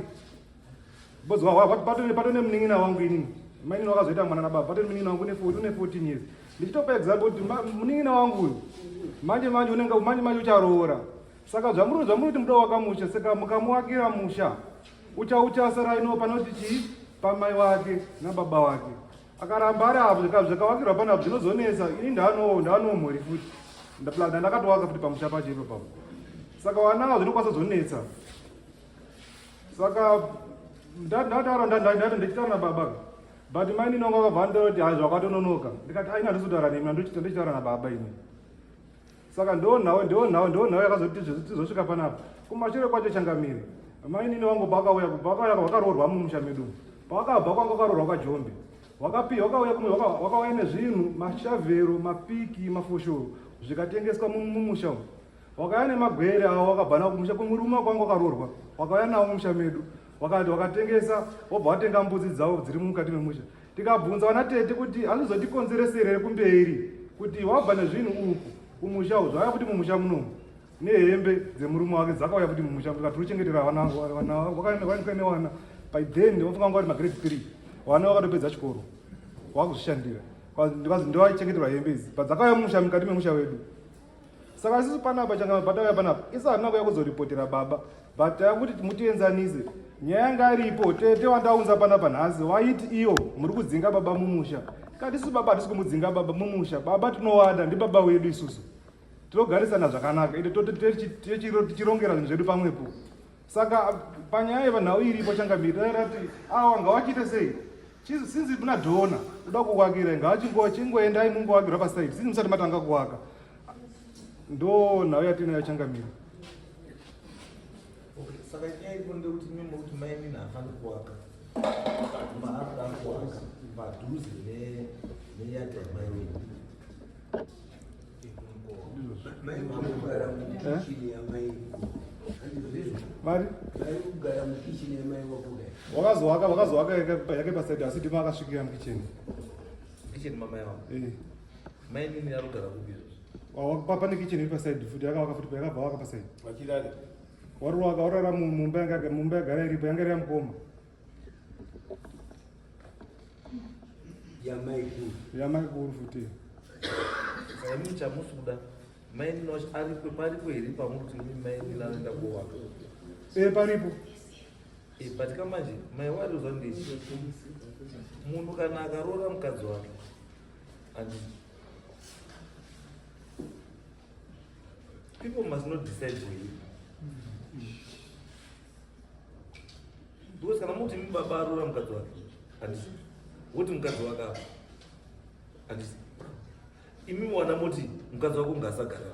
Because patone munin'ina wangu inini mainini wakazoita mwana nababa patone munin'ina wangu une 14 years ndichitopa example kuti munin'ina wangu uyu manje manje unenge manje manje ucharoora saka zvamuri zvamuri kuti muda wakamusha saka mukamuwakira musha ucha uchasara ino panoti chii pamai wake nababa wake akaramba ari apo zvakawakirwa panapa zvinozonetsa ini ndanowo ndanowo mhuri futi ndakatowaka futi pamusha pacho ipo papo saka wanawo zvinokwanisa zonetsa saka ndataura ndichitaura nababa but mai nini wanga vakabva vanitaura kuti hai zvakatononoka ndikati aina handisi kutaura nemi ndichitaura nababa ini saka ndonhau ndonhau ndonhau yakazoti tizosvika panapa kumashure kwacho changamire mai nini wangu pakauya pakauya vakaroorwa mumusha medu pavakabva kwanga vakaroorwa kwajombe wakapi wakauya kumwe wakauya nezvinhu mashavhero mapiki mafoshoro zvikatengeswa mumusha umu Wakauya nemagwere awo wakabva nawo kumusha kwemurume wako wanga wakaroorwa, wakauya nawo mumusha medu, wakati wakatengesa, wobva watenga mbudzi dzawo dziri mukati memusha. Tikabvunza vana tete kuti hazvizotikonzeresere here kumberi kuti wabva nezvinhu uku kumusha uku zvauya futi mumusha munomu nehembe dzemurume wake dzakauya futi mumusha tikati tiri vana vana vakaenda newana by then vofunga vanga vari magrade 3 vana vakatopedza chikoro wakuzvishandira ndovachengeterwa hembe idzi but dzakauya mumusha mukati memusha wedu Saka isusu panapa changa patauya panapa isu hatina kuya kuzoripotera baba but taya kuti mutienzanise nyaya yanga iripo tete wandaunza panapa nhasi waiti iyo muri kudzinga baba mumusha tikati isusu baba hatisi kumudzinga baba mumusha baba tinowada ndibaba wedu isusu tinogarisana zvakanaka ende tichirongera zvinhu zvedu pamwepo saka panyaya yevanhau iripo changamire tairati awa ngawachiite sei sinzi muna dhona uda kuvakira ngawachingoendai mungovakirwa pasaidi sinzi musati matanga kuvaka ndo nhau yatinayo changamire saka nyaya iripo ndekuti imi muri kuti mainini haafaniri kuvaka maarikuda kuvaka padhuze neyadhi yamainini Mari? Wakazowaka wakazowaka yake pasaidi asi ndima akasvikira mukicheni. Kitchen mama yavo. Eh. Mai nini arikugara kupi izvozvo? Pane kitchen iri pasaidi futi yakawaka futi yakabva waka pasaidi. Vachirara. Warwaka warara mumba yanga mumba yagara iripo yanga iri yamukoma. Yamaikuru. Yamaikuru futi. Saka imimi chamusi kuda mai nini wacho aripo paripo here pamuri kuti imimi mai nini anoenda kowaka? Eh paripo. Eh but kamanje mai wari uzwa ndechi. Munhu kana akaroora mukadzi wake and people must not decide for you. Because kana muti imi baba aroora mukadzi wake handisi woti mukadzi wake apa handisi imi wana moti mukadzi wako ngaasagara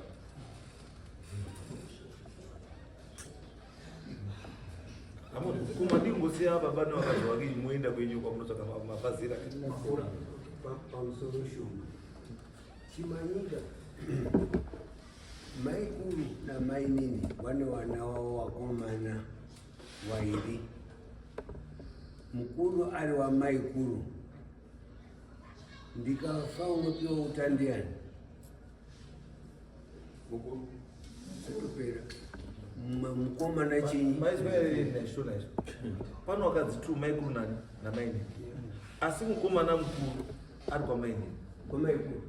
kuma ndingosiya baba nevakadzi wake moenda kwenyu kwamunotsvaka mafazira pamusoro shoma chimanyika maikuru namainini vane vana wavo vakomana vairi mukuru ari wamaikuru ndikafa unopiwa uta ndiani atopera mukomana chinyi pano vakadzi two maikuru nani namainini asi mukomana mukuru ari kwamainini. Kwamaikuru.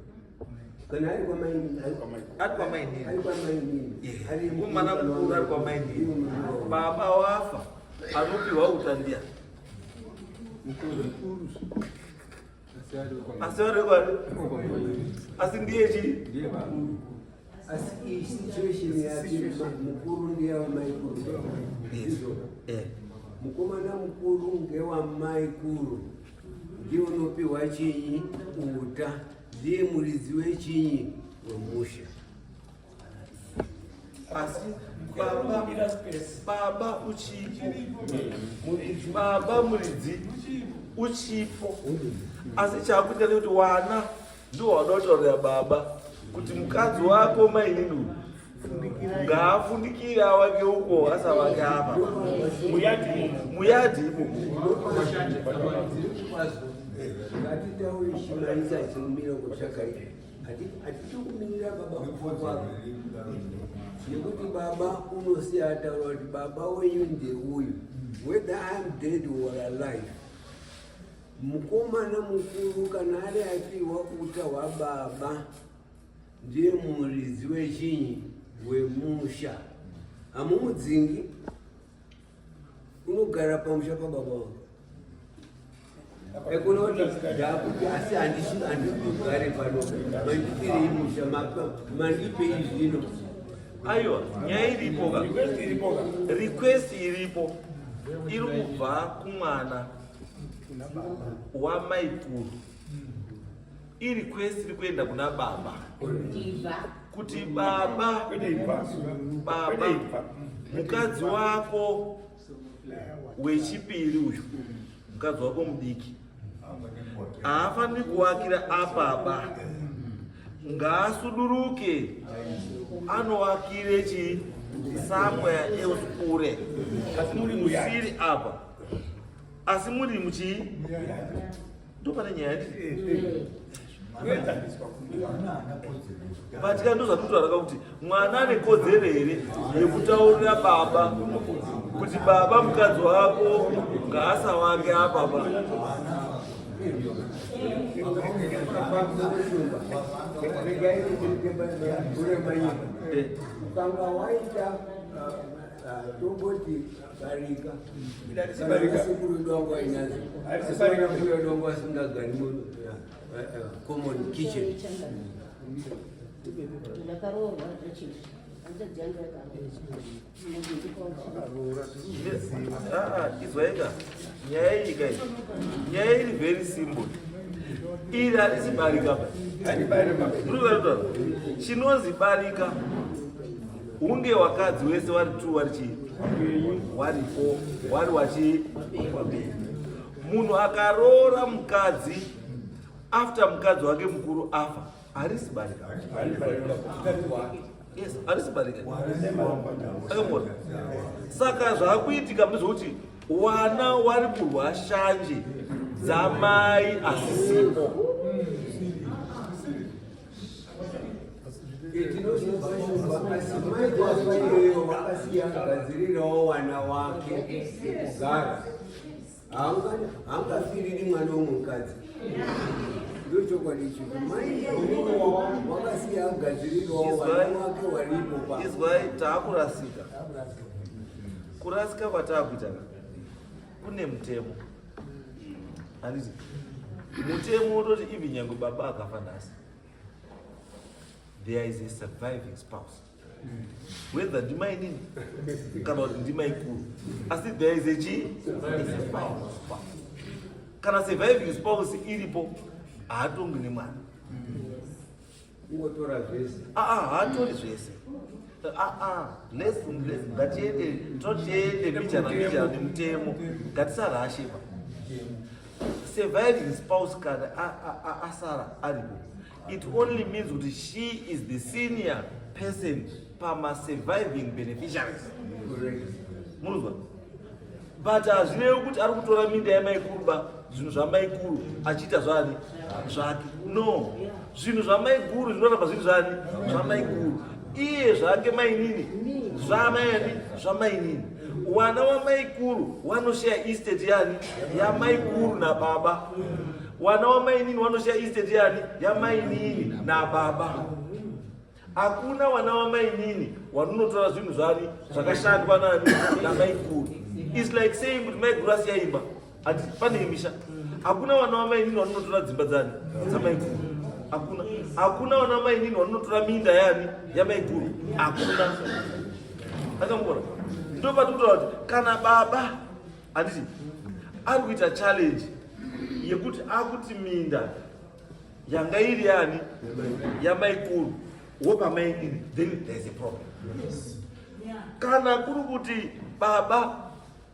Kana ari kwamainini. Ari kwamainini. Ari kwamainini. Ari mwana mukuru ari kwamainini. Baba wafa anopiwa uta ndiani? Mukuru. Asi ari kwani? Asi ndiye chii? Ndiye baba. Asi iyi situation yake mukuru ndiye wamaikuru. Ndizvo. Mukomana mukuru ngewamaikuru. Ndiye unopiwa chinyi uta. Ndiye muridzi wechinyi wemusha. Asi baba baba uchipo. Baba muridzi uchipo. Asi chakuita ndekuti wana ndiwo wada kutaurira baba kuti mukadzi wako mainini uyu ngaafundikire awake uko asavake apa muyadhi imomo. Ngatitaure chimanisa chimumira kutsvakaita. Hatiti kumirira baba kufa kwake. Nekuti baba unosiya ataura kuti baba wenyu ndeuyu. Whether I am dead or alive. Mukomana mukuru kana ari apiwa uta hwababa ndiye muridzi wechinyi wemusha. Hamumudzingi, unogara pamusha pababa wake. Ekuna kuti ndakuti asi handikugare pano, mandipirei musha, mandipei zvino. Aiwa, nyaya iripo ka. Request iripo iri kubva kumwana wamaikuru. Irequest iri kuenda kuna baba kuti baba baba mukadzi wako wechipiri uyu mukadzi wako mudiki haafaniri kuwakira apapa, ngaasuduruke anowakire chi somewhere else kure musiri apa, asi muri muchii ndo pane nyaya but ka ndozvatinotaura kuti mwana ane kodzero here yekutaurira baba kuti baba mukadzi wako ngaasawake apapa. Ukanga waita tomboti barika sekuru wedu wangu ainazo, mbuya wedu wangu asingagari common kitchen. Ndakaroorwa zvechizvi. Izwaika nyaya iyi kai, nyaya iri very simple. Iri harisi barika ba, murikutaura chinonzi barika hunge wakadzi wese wari two wari chii waripo wari wachi wapenyu. Munhu akaroora mukadzi after mukadzi wake mukuru afa harisi barika. Yes, harisi barika. Akamona saka zvaakuitika ndezvekuti wana wari kurwa shanje dzamai asisipo. Tinozobva asi mai wafa iyoyo wakasiya agadzirirawo wana wake kugara. Haangafiriri mwana womukadzi. Ndochokwadi icho. Mai wakasiya agadzirirawo wana wake waripo pa. Izwai, taakurasika. Kurasika kwataakuita kune mutemo, handiti? Mutemo wototi even nyange baba akafa nhasi, there is a surviving spouse, whether ndimainini kana kuti ndimaikuru, asi there is a chi a surviving spouse. Kana surviving spouse iripo, haatongi nemwana. Ungotora zvese. Aa, haatori zvese. Aa, let's ngatiende, totiende mbichana mbichana nemutemo, ngatisarashe pa surviving spouse. Kana asara aripo, it only means kuti she is the senior person pama-surviving beneficiaries, munozwa? But hazvirevi kuti ari kutora minda yamaikuru ba, zvinhu zvamaikuru achiita zvani zvake. No, zvinhu zvamaikuru zvinoramba zviri zvani zvamaikuru. Iye zvake mainini zvamaani zvamainini. Wana wamaikuru wanoshaya estate yani yamaikuru nababa. Wana wamainini wanoshiya estate yani yamainini nababa. Hakuna wana wamainini wanonotora zvinhu zvani zvakashandwa nani namaiguru. It's like saying kuti maiguru asiya imba. Ati pane misha. Hakuna wana wamainini wanonotora dzimba dzani dzamaiguru. Hakuna. Hakuna wana wamainini wanonotora minda yani yamaiguru. Hakuna. Akamboona. Ndopatikutora kuti kana baba handiti ari kuita challenge yekuti akuti minda yanga iri yani yamaikuru wopa mainini then there's a problem. Kana kuri kuti baba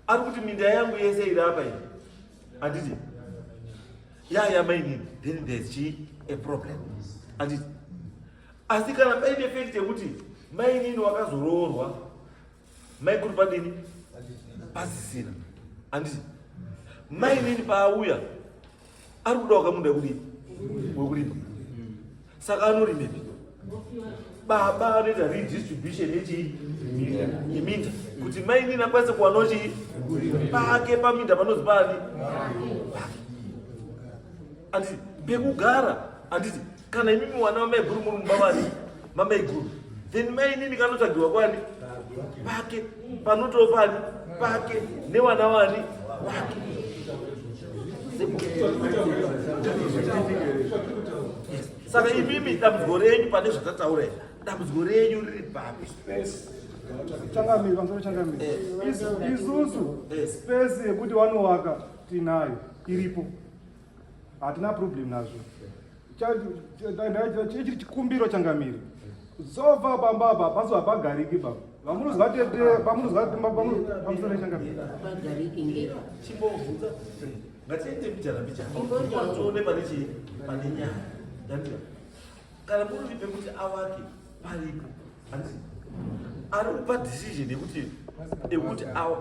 ari kuti minda yangu yese iri apa iyi handiti ya yamainini then there's chi a problem handiti. Asi kana paine fact yekuti mainini wakazoroorwa maikuru padini pasisina handiti mainini paauya ari kuda wakamunda wekudini wekurima saka anorimepi baba anoita redistribution yechii yeminda kuti mainini akwanise kuwanawo chii pake paminda panozi pani pake handiti pekugara handiti kana imimi wana vamaiguru muri mumba vani mamaiguru then mainini kanotsvagiwa kwani pake panotoo pani pake newana wani wake. Saka imimi dambudziko renyu pane zvatataura izvi dambudziko renyu riri papi? Changamire, pamusoro changamire. Isusu space yekuti wanowaka tinayo iripo, hatina problem nazvo. Chiri chikumbiro changamire, sofa pamba apa pasi hapagariki baba. Vamunozwa tete, pamunozwa pamusoro changamire. Pagariki ngei? Chimbobvunza, ngatiende mbichana mbichana tione pane chii pane nyaya. Ndandira kana muri pekuti awake paripo handiti ari kupa decision yekuti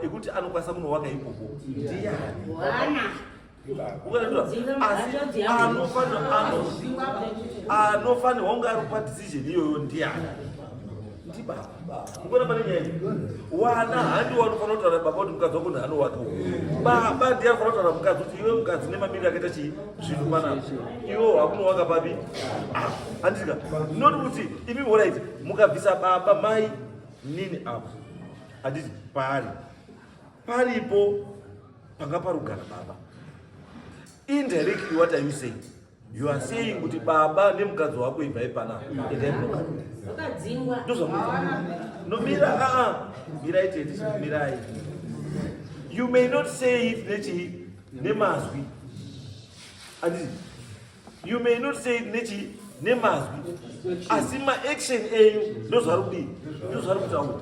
yekuti anokwanisa kunowaka ikoko ndiyani? Wana. Asi anofanirwa kunge ari kupa decision iyoyo ndiyani? Ndibaba. Mukuona pane nyaya iyi? Wana handi wanofanira kutaura baba kuti mukadzi wako nhaanowaka uko. Baba ndiye anofanira kutaura mukadzi kuti iwe mukadzi nemamiriro akaita chii zvinhu panapa iwe wakunowaka papi? Ah, handika not kuti imi alright mukabvisa baba mai nini apo handiti pari paripo panga parugara baba. Indirectly what are you saying? You are saying kuti baba nemukadzi wako ibvai panapa endai munogara. Wakadzingwa. Ndozvamunoita. No, mira, ah, mirai tete, mirai. You may not say it nechi nemazwi. Handiti you may not say it nechi nemazwi, asi maaction enyu ndozvari kudii, ndozvari kutaura.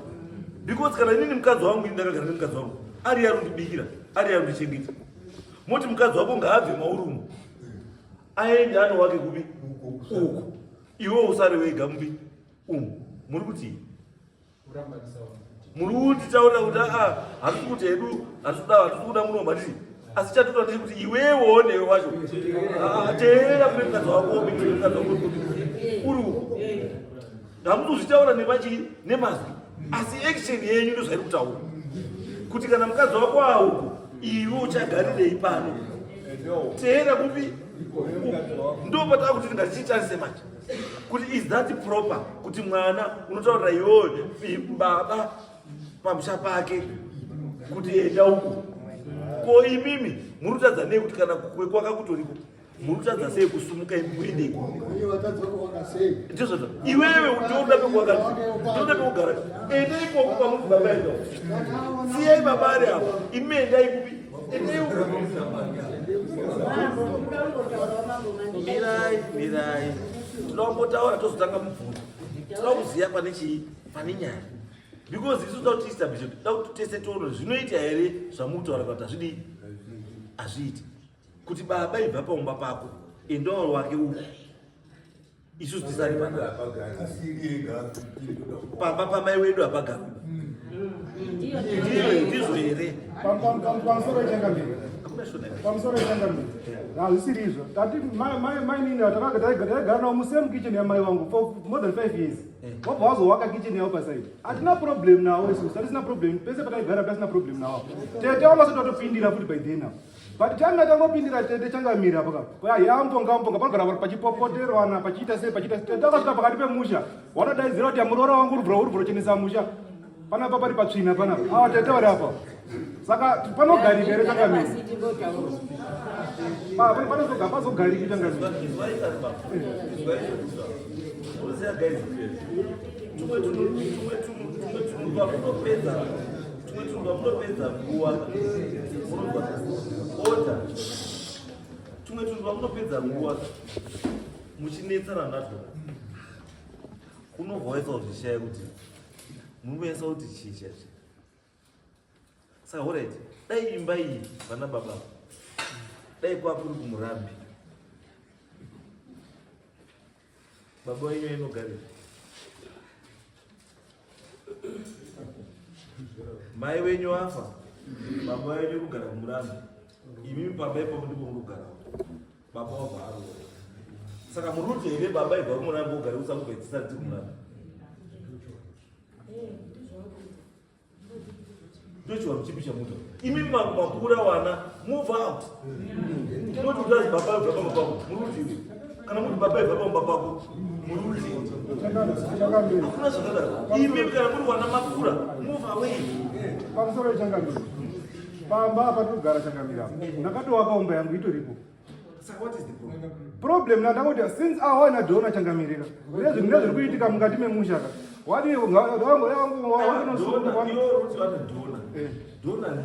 Because kana inini mukadzi wangu, ini ndakagara nemukadzi wangu ari ari kundibikira, ari ari kundichengeta, moti mukadzi wako ngaabve mauri umu aende anowake kupi uku, iwe usare wega mupi umu, muri kuti muri kutitaurira kuti aa hatisi kuti hedu hatisi kuda muno matiti, asi chatoda ndechekuti kuti iwewo newe wacho teera kune mukadzi wako kune mukadzi wako uri uku. Hamutozvitaura nemachii nemazwi, asi action yenyu ndozvairi kutaura kuti kana mukadzi wako auku iwe uchagarirei pano, teera kupi ndo pataa kuti ngatichitarise manje kuti is that proper kuti mwana unotaurira iwewe baba pamusha pake kuti enda uku. Ko imimi muri kutadza nei kuti kana kwaka kutoriko muri kutadza sei kusumuka imi muende ikoko? Ndizvozvo iwewe ndouda pekuwaka, ndouda pekugara, enda ikoko kwamuri baba enda, siyai baba ari apo, imi endai kupi, endai uko. Mirai, mirai, toda kumbotaura tozotanga mubvunzo. Toda kuziva pane chii pane nyaya because isu toda kuti tiestablish, toda kuti tese tione zvinoita here zvamukutaura kuti hazvidii hazviiti kuti baba ibva paumba pako endawo wake uku, isusu tisari panapa pamba pamai wedu hapagari. Ndizvo here? Pamusoro changamire, pamusoro changamire, hazvisiri izvo. Tati mainini taigara navo musame kitchen yamai vangu for more than 5 years, wabva wazowaka kitchen yavo paside. Hatina problem nawo isusu, hatisina problem. Pese pataigara pasina problem nawo. Tete vangasati watopindira futi by then now. But changa changopindira tete changamira apa ka. Yamponga mponga panogara pachipopoterwana pachiita sei pachiita sei. Tete akasvika pakati pemusha. Wanodaidzira kuti muroora wangu uri uri bvurochenesa musha. Panapa pari patsvina panapa. Awa tete vari apa. Saka panogarika here changamira? Panozoga pazogariki changamira. Tumwe tunhu twamunopedza tumwe tunhu twamunopedza nguva munonzwa order tumwe tunhu twamunopedza nguva muchinetsana natwo unobva waisa kuzvishaya kuti munoisa kuti chii chacho saka horit dai imba iyi vana baba dai kwakuri kumurambi baba wenyu ainogarira mai wenyu afa baba wenyu kugara kumurambi imimi pamba ipapo ndipo muri kugara baba wabva aroora saka muri kuti here baba ibva kumurambi wogara usakubva dzisati kumurambi ndochivanhu chipi chamuta imi makura wana move out not kuti azi baba ibva pamba pako muri kuti kana muri baba ibva pamba pako muri kuti hakuna zvakadaro imi kana muri wana makura move away pamusoro yechangamiro pamba apa tinogara changamiro apa ndakatowaka umba yangu itoripo Saka what is the problem? Problem na ndangoti since awana dona changamirira. Nezvi nezviri kuitika mukati memusha ka. Wadi wangu wangu wangu ruti vane dona. Eh. Dona ni.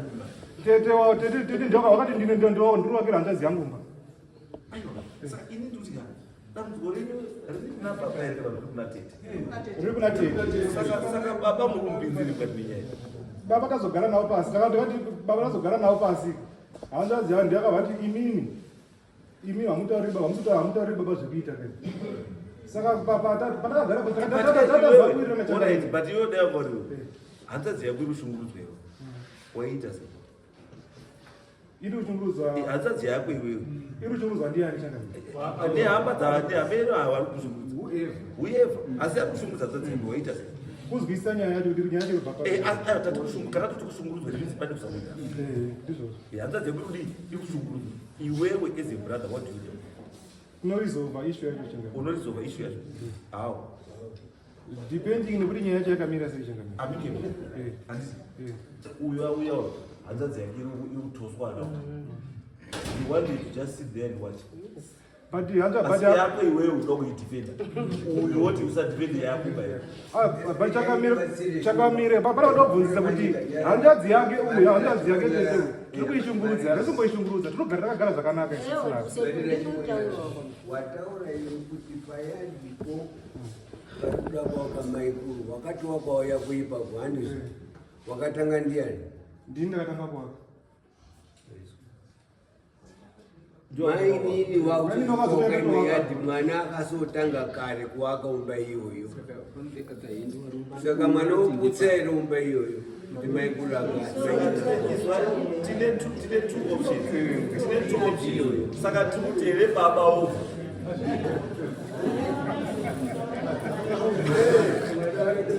Tete wa tete tete ndoka wakati ndine ndo ndo ndiri hanzvadzi yangu mba. Aiwa. Saka ini ndikuti ka dambudziko renyu riri kuna baba here kana riri kuna tete? Riri kuna tete. Saka saka baba muri kumupinzira mukati menyaya. Baba tazogara navo pasi. Takati baba tazogara navo pasi. Hanzvadzi yangu ndakavati imimi imi hamutauri baba hamutauri hamutauri baba zvekuita kai. Saka patakagara patakatazakuirana chakanaka. But iwe dai wanga uri hanzvadzi yako iri kushungurudzwa iwe. Waiita sei? Iri kushungurudzwa. Eh, hanzvadzi yako iwewe. Iri kushungurudzwa ndiani changamire? Nehama dzahameno vari kushungurudza. Whoever. Asi ari kushungurudza hanzvadzi yako waiita sei? Kuzwisisa nyaya yacho kuti nyaya yacho ibva pa. Eh, ah, tati kushungu kana toti kushungurudzwa it means pane kusawirirana. Eh, ndizvozvo. Eh, hanzvadzi yako iri kudii? Iri kushungurudzwa. Iwewe as a brother what do you do? Unoresolva issue yacho changamire. Unoresolva issue yacho. How? Depending nekuti nyaya yacho yakamira sei changamire. Amicable. Eh. Handisi. Eh. Uyo auya uyo hanzvadzi yake iri kutoswa now. You want to just sit there and watch. But hanzva but yako iwewe unoda kuidefenda. Uyo woti usadefende yako bai. Ah, but chakamira chakamira papa panoda kubvunzisa kuti hanzvadzi yake uyu hanzvadzi yake tete tiri kuishungurudza here timboishungurudza tinogara takagara zvakanaka isusu nayo. Wataura iwe kuti payadipo parikuda kuwaka maikuru wakati wakauya kuipapo handizvo wakatanga ndiyani? Ndini ndakatanga kuwaka. Mainini wakutokaimwe mwana akasotanga kare kuwaka umba iyoyo saka mwana woputsa here umba iyoyo kuti maikuru tine two options tine two options saka tikuti here baba obva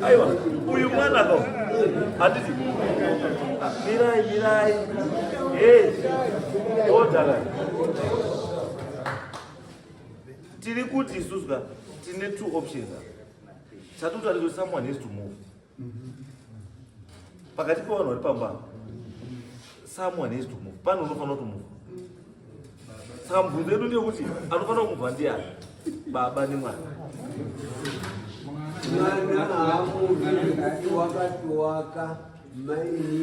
aiwa uyu mwana ka handiti mirai mirai hey odara tiri kuti isusu ka tine two options chatoti kuti someone has to move pakati pevanhu vari pamba someone has to move pane unofanira kutomove saka mubvunzo yedu ndeyekuti anofanira kumuvha ndiyani baba nemwana mwana haamuvi nekuti wakatowaka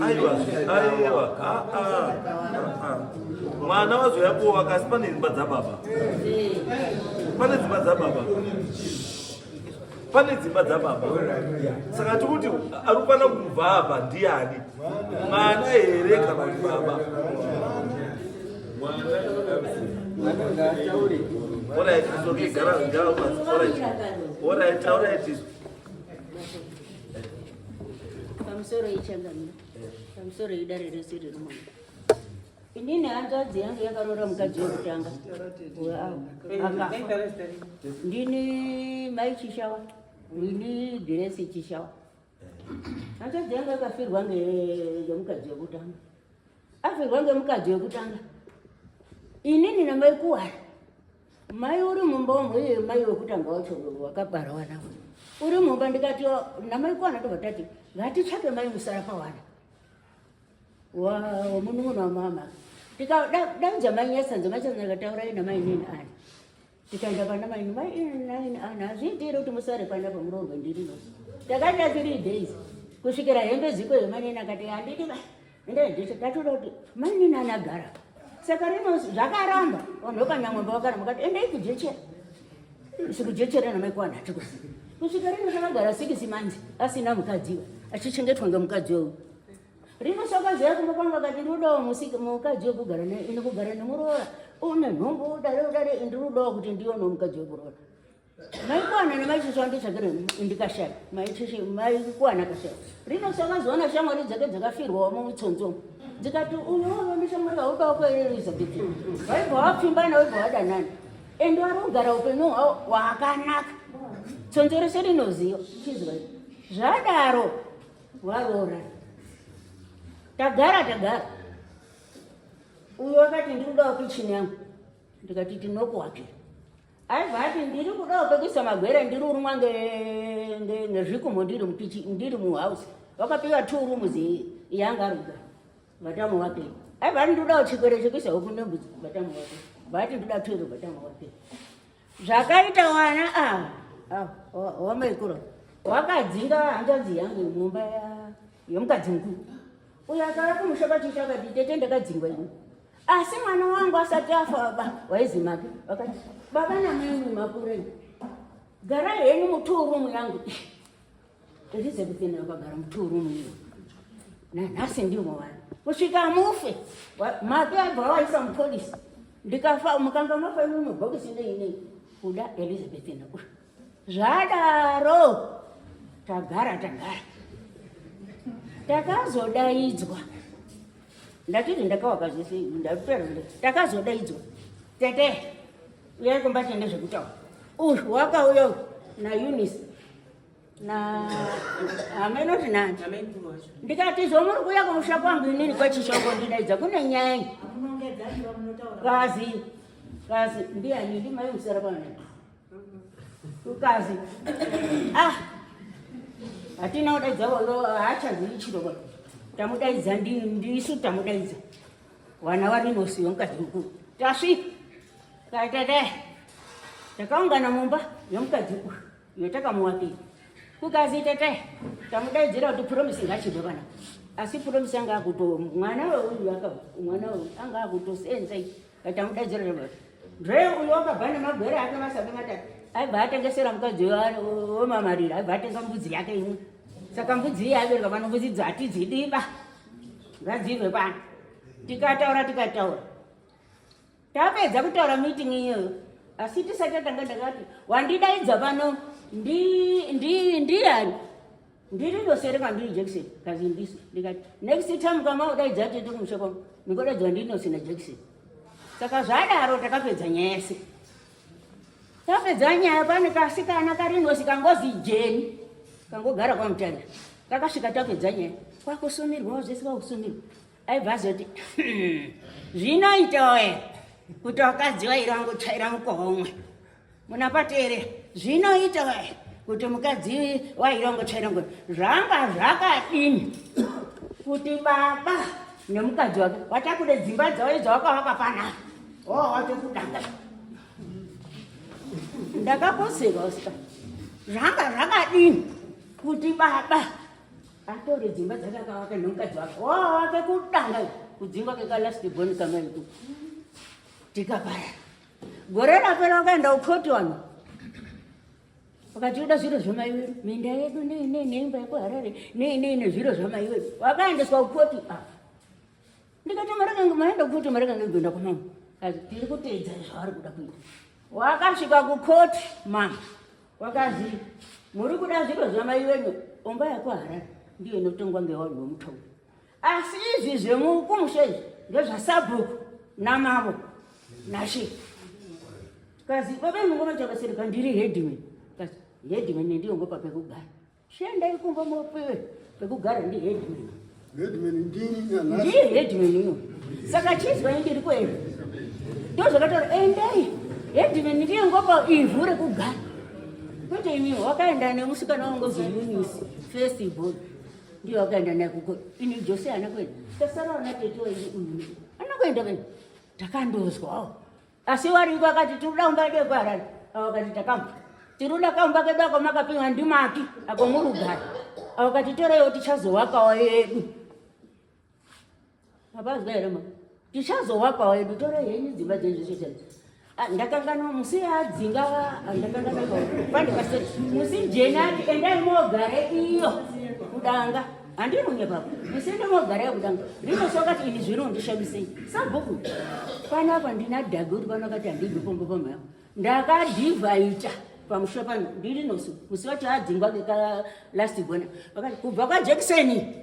aiwa aiwa ah, ah, ah. mwana wazoya kuwaka asi pane dzimba dzababa pane dzimba dzababa pane dzimba dzababa saka tikuti ari kufana kubva apa ndiani mwana here kana kuti baba Pamusoro ichangamira pamusoro idare rese riri muno Inini hanzvadzi yangu yakaroora mukadzi wekutanga akafa. Ndini mai Chishawa, ini Grace Chishawa. Hanzvadzi yangu yakafirwa ngemukadzi wekutanga, afirwa ngemukadzi wekutanga. Inini namai kuwara mai uri mumba umu iye mai wekutanga wacho wakabara wana uri mumba ndikati namai kuwana ndobva tati ngatitsvake mai musara pawana wamunun'una wamama tikadaidza mai nyasanzo mai sanzo ndikataurai namai nini ani tikaenda pana mai mai nini ani hazviiti here kuti musare pana pamuroorwe ndiri no takaita 3 days kusvikira hembe dziko yemanini akati handidi ba ndatoda kuti mainini anagara saka rino zvakaramba vanhu vekanyangombe vakaramba kati endai kujechera isi kujechera namaikwana hatikusi kusvika rino zvakagara sikisi manzi asina mukadziwa achichengetwa ngemukadzi weu rino sakaziva kumba kwangu akati ndirudawo mukadzi wekugara ini kugara nemuroora une nhumbu udare udare ndirudawo kuti ndionewo mukadzi wekuroora maikwana nemaisisi wanditsvakire ndikashaya maisisi maikwana kashaya rino sakazoona shamwari dzake dzakafirwawo mumutsonzo dzikati uyu uyu ndishamwari haudawo kuelizabeth waibva wapfimbana waibva wadanana ende wari kugara upenyu hwao hwakanaka tsonzo rese rinoziva chizwa zvadaro waroora tagara tagara uyu wakati ndikudawo kichini yangu ndikati tinokuwakira Aibva ati ndiri kudawo pekuisa magwere ndiri urumwa ngezvikumo ndiri mukichi ndiri muhouse. Wakapiwa two rooms yanga ari kugara. Vatamu wake. Aibva ati ndikudawo chikwere chekuisa huku nembudzi vatamu wake. Vati ndikuda two vatamu wake. Zvakaita wana ava wamaikuru wakadzinga hanzvadzi yangu mumba yemukadzi mukuru. Uyo akauya kumusha kwachisha akati tete ndakadzingwa ini. Asi mwana wangu asati afa baba waizi make vakati baba namai makurei garai henyu muturumu yangu. Elizabeth wakagara muturumu iyo nanhasi ndimo wani kusvika mufe make abva waisa mupolisi ndikafa mukanga mafa imwe mubhokisi nei nei kuda Elizabeth nakusha Zvadaro tagara tagara takazodaidzwa ndatiti ndakawaka zvese ndapera takazodaidzwa tete uyai kumba tiende zvekutaura uyu wakauya uyu naUnice na hamenoti nani ndikati zvomuri kuuya kumusha kwangu inini kwachishoko ndidaidza kune nyaya kazi kazi ndiyani ndimai musara pano Ukazi ah hatina kudaidza volo haachazivi chiro ba tamudaidza ndisu tamudaidza wana warinosiwa mukadzi mukuru tasvika kaitete takaungana mumba yomukadzi uyu iyo takamuwakira kukazi tete tamudaidzira kuti promise ngachibve pana asi promise anga akuto mwana weuyu aka mwana weuyu anga akutosenza Kachamudaidzira Robert. Ndre uyo wakabva nemagwere ake masaga matatu. Aibva atengesera mukadzi wemamarira, aibva atenga mbudzi yake imwe. Saka mbudzi iye abereka pano mbudzi idzo hatidzidiba. Ngadzibve pano. Tikataura tikataura. Tapedza kutaura meeting iyoyo. Asi tisati tatanga ndakati wandidaidza pano ndi ndi ndiyani? Ndiri ndosere kwandiri Jackson kazi ndisu ndikati next time kama udaidza tete kumusha kwangu ndingodaidzwa ndinose na Jackson. Saka zvadaro takapedza nyaya yese. Tapedza nyaya pane kasikana karinosi kangozi Jeni kangogara kwaMutare. Kakasvika tapedza nyaya kwakusumirwawo zvese kwakusumirwa. Aibva azoti zvinoitawo here kuti wakadzi wairi wangotsvaira mukoho umwe munapatere zvinoita kuti mukadzi wairongo chairongo zvanga zvakadini kuti baba nemukadzi wake vatakude dzimba dzavo idzo wakavaka panapa o oh, watokudanga ndakaposeka usika zvanga zvakadini kuti baba atore dzimba dzake akavaka nemukadzi wake o oh, wake kudanga kudzingwa kekalast boni kamaiku tikaparara Gore rapera wakaenda kukoti vanhu vakati yoda zviro zvamai wedu minda yedu nei nei neimba yekuharare nei nei nezviro zvamai wedu vakaendeswa kukoti ah. Ndikati marekange maenda kukoti marekange kuenda kwamama kazi tiri kuteedza zvavari kuda kuita wakasvika kukoti mama wakazi muri kuda zviro zvamai wenyu omba yekuharare ndiyo inotongwa ngevanhu vemutongo Asi izvi zvemukumusha izvi ndezvasabhuku namavo nashe. Kazi baba mungoma chakasereka ndiri headman. Kazi headman ndiyo ngopa pekugara. Shendai kumba mopewe pekugara ndi headman. Headman ndini nanhasi. Ndiye headman uyo. Saka chizwa ndiri kuenda. Ndo zvakataura endai headman ndiye ngopa ivhu rekugara kwete imi. Wakaenda nemusikana wangu zuyunisi first born, ndiye wakaenda naye kuko. Ini Jose haana kuenda, tasara ana tete uyu ana kuenda kuenda takandozwawo. Asi wariko akati tiri kuda kumba kedu kuHarare. Avo akati takamva tiri kuda kaumba kedu ako makapiwa ndimaki ako murugare. Avo akati toreiwo, tichazowakawo yedu. Mapazwa here ma? Tichazowakawo yedu, torei henyu dzimba dzenyu zvese. Ah, ndakanganwa musi adzinga, ndakanganwa pandi paseri musi jenati endai mogare iyo kudanga. Handiri kunyepa, musi ende mogare iyo kudanga. Rinosokati ini zvinondishamisei sabhuku panapa ndina dhagi kuti pano kati handibvi pombo pamhaya. Ndakadhivhaita pamusha pano ndiri nosu musi wacho adzingwa ngeka last gona vakati kubva kwaJekiseni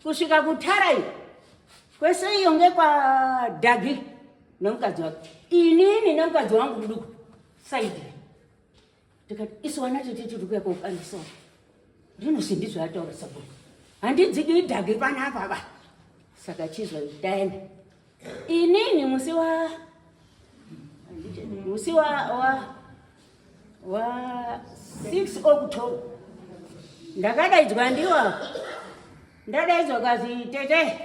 kusvika kutarai kwese iyo ngekwadhagi nemukadzi wake, inini nemukadzi wangu muduku saidi. Tikati isu vana tete tiri kuya kokandisawo rinosi. Ndizvo ataura sabhuku, handidziki idhagi panapa ba. Saka chizwa taenda inini musi wa 6 October ndakadaidzwa ndiwa. Ndadaidzwa kazi, "Tete,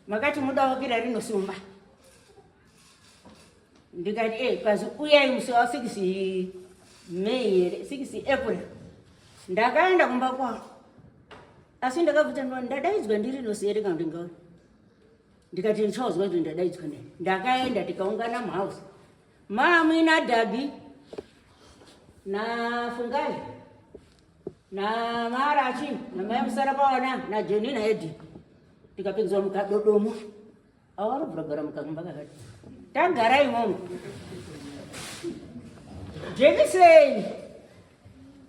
makati mudawakira rinosumba." Ndikati e kazi, "Uyai musi wa 6 May here, 6 April." Ndakaenda kumba kwavo, asi ndakabvunza, "Ndadaidzwa ndiri nosiyere kana ndingaona?" Ndikati, "Ndichazwa kuti ndadaidzwa ndani." Ndakaenda, tikaungana muhouse mamuina Dhabi naFungai naMarachi namai Musarapawana naJeni naEdi. Tikapinzwa mukadodomo awarobvura gara mukakumba kakati tagara imomo. Jekiseni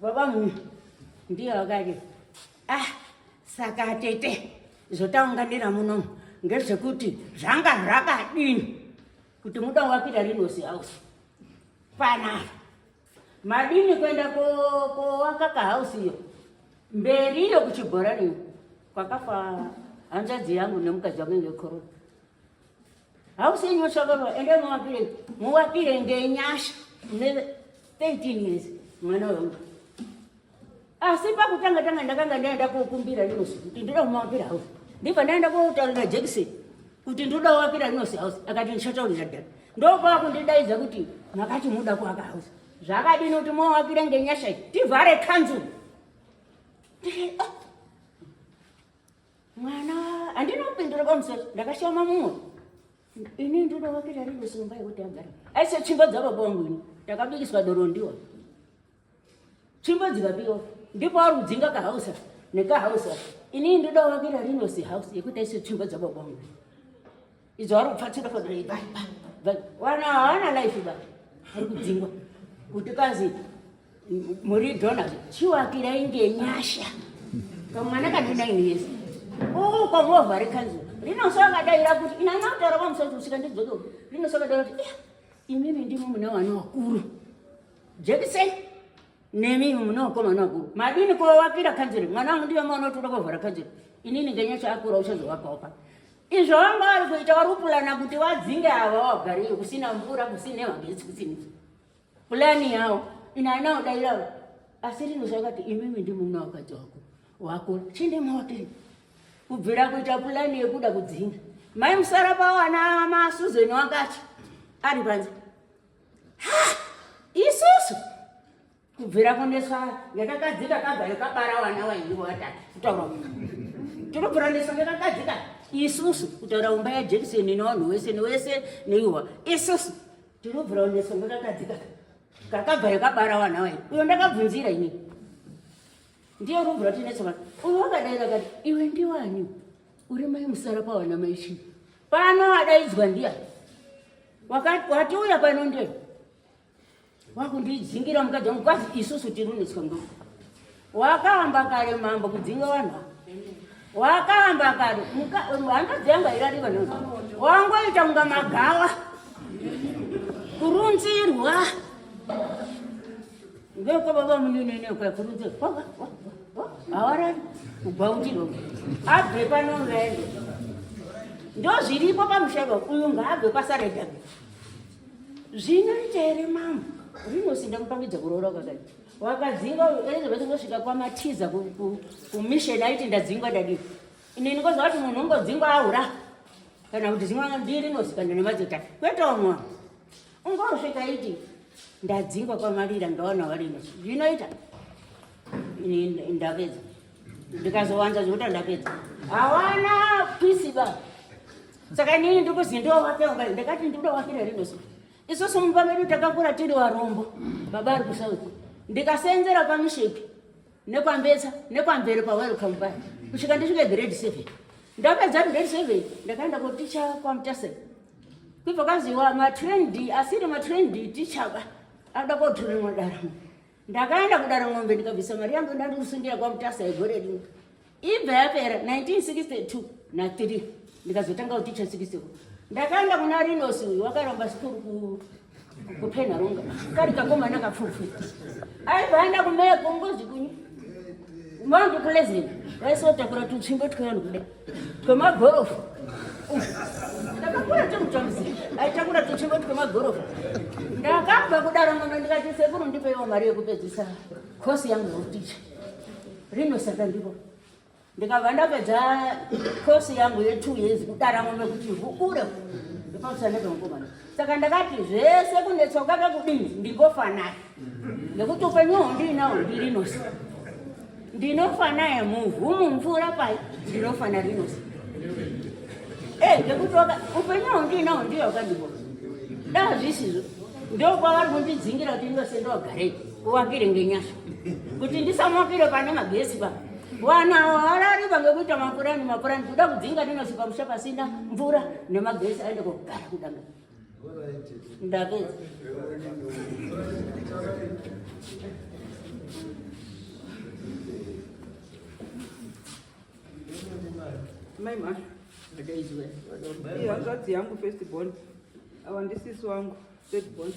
baba munhu ndiye wakati, "Ah, saka tete, zvotaunganira munomu ngezvekuti zvanga zvakadini kuti muda wakira rinosi house panapa? Madini kuenda kowaka kahouse iyo mberiyo kuchibhorani kwakafa hanzvadzi yangu nemukadzi wake ngekorona? House yenyu tsvakarwa, ende muwakire, muwakire ngenyasha ne 13 years mwana wangu." Asi pakutanga tanga ndakanga ndaenda kokumbira rinosi kuti ndoda kumawakira house. Ndibva ndaenda kotaurira Jackson kuti ndoda kuwakira rinosi house. Akati, "Ndichataurira dada." Ndokwaa kundidaidza kuti, "Makati muda kuwaka house, zvakadini kuti mowakira ngenyasha iyi, tivhare kanzuru?" Ndikati, "Ah, mwana." Handina kupindura pamusoro, ndakashoma mumwe. Ini ndoda wakira rinosi mumba yekuti agara aise tsvimbo dzababa wangu. Ini ndakabikiswa doro ndiwa, tsvimbo dzikapiwa, ndipo ari kudzinga kahausa nekahausa. Ini ndoda wakira rinosi house yekuti aise tsvimbo dzababa wangu idzo vari kupfatsira fodora. Wana hawana life ba, ari kudzingwa kuti kazi muri donors, chiwakirai ngenyasha kamwana kane 9 years ukamovha rekanzuru. Rinoso akadaira kuti ina kutaura pamusoro kusvika ndidzoke. Rinoso akadaira kuti, "Imimi ndimi mune vana vakuru, Jekiseni nemi mune vakomana vakuru, madini kowakira kanzuru? Mwana wangu ndiye mwana utoda kovhara kanzuru. Inini ngenyasha akura uchazovakawo pa izvo vanga vari kuita." Vari kupulana kuti vadzinge ava vagariyo kusina mvura, kusine magetsi, kusina pulani yavo. Ina anaodairawo, asi rino zvakati, "Imimi ndimi muna wakadzi wako wakura, chinde mawakiri." Kubvira kuita pulani yekuda kudzinga mai Musara pawana maSuzeni wakati ari panze. Ha, isusu kubvira kuneswa ngekakadzika kagare kabara wana waingi watatu kutaura tinobvira neswa ngekakadzika isusu kutaura umba yaJekiseni nevanhu wese newese neiwa. Isusu tinobvira kuneswa ngekakadzika kakagare kabara wana waingi uyo. Ndakabvunzira ini ndiye rubvira tinetsa vanhu. Uyu wakadaira kati, "Iwe ndiwani uri mai Musara pawana maichii pano? Adaidzwa ndiya watiuya pano ndiye wakundidzingira mukadzi wangu kwazi isusu tiruniswa ndo." Wakaamba kare mambo kudzinga vanhu ava, wakaamba kare. Hanzvadzi yangu hairari vanhu, wangoita kunga magawa kurunzirwa ngekwababa munini kurunzirwa hawarari kugwautirwa abve pano ngaende. Ndo zviripo pamusha ipapo, uyu ngaabve kwasare dhabi. Zvinoita here mambo? Rinosinda mupangidza kuroora kwakadai. Wakadzingwa Elizabeth ungosvika kwamatiza kumission aiti ndadzingwa dadii. Inini ngoziva kuti munhu ungodzingwa ahura kana kuti zingwa ndiri kana nemadzota kwete wamwa. Ungosvika iti ndadzingwa kwamarira ndawana varino. Zvinoita ini ndapedza. Ndikazowanza zvekuti ndapedza. Hawana pisi ba. Saka inini ndikuzi ndowake ndakati ndinowakira rinosi. Isusu mumba medu takakura tiri varombo, baba ari kusouth. Ndikasenzera paMishepi nekwambetsa nekwamvere pawelcome paya kusvika ndisvike grade 7. Ndapedza grade 7 ndakaenda koticha kwaMutasa. Kubva kwaziwa matrend asiri matrend ticha ba anoda koturimwa daro. Ndakaenda kudaro ng'ombe ndikabvisa mari yangu ndandikusundira kwaMutasa yegore rimwe. Ibva yapera 1962 na 3 ndikazotanga kuticha 64. Ndakaenda kuna Rinos uyu wakaramba sikuru kupenharunga kari kakomana kapfupi. Aibva aenda kumeko ngozi kunyu. Mount Pleasant vaisotakura tutsvimbo twevanhu kudai twemagorofu. Ndakakura timutambudzika aitakura tutsvimbo twemagorofu. Ndakabva kudaro ngono ndikati sekuru ndipeiwo mari yekupedzisa kosi yangu yekuticha. Rino saka ndipo ndikabva ndapedza kosi yangu ye2 years kudara mombe kuti vukure ndipamusana pemukomana. Saka ndakati zvese kunetsa kwake kudini ndingofa naye nekuti upenyu hwo ndiinawo ndirinosi ndinofa naye muvhu mumvura pai ndinofa narinosi nekuti upenyu hwo ndiinawo ndiye wakandipo daa zvisizvo ndokwavari kundidzingira kuti ndose ndogarei uwakire ngenyasha kuti ndisamwakire pane magesi pa wana harari vangekuita mapurani mapurani kuda kudzinga ndinosi pamusha pasina mvura nemagesi aende kogara kudanga. Ndapedza. Mai Mhashu. Hanzvadzi yangu first born. Awa ndisisi wangu third born.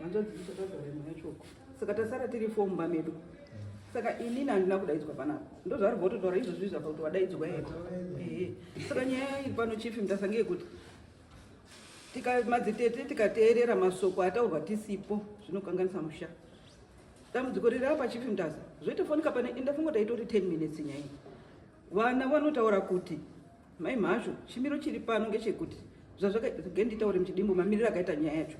Hanzvadzi takagara imwe yacho uko. Saka tasara tiri four mumba medu. Saka inini handina kudaidzwa panapa. Ndozvaari vototaura izvozvi izvi apa kuti wadaidzwa here. Ehe. Saka nyaya iri pano Chief Mutasa ngeyekuti tika madzitete tikateerera masoko ataurwa tisipo zvinokanganisa musha. Dambudziko riri apa Chief Mutasa zvoitofonika pane indafunga taitori 10 minutes nyaya iyi. Vana vanotaura kuti mai Mhashu chimiro chiri pano ngechekuti zvazvaka nditaure muchidimbu mamiriro akaita nyaya yacho.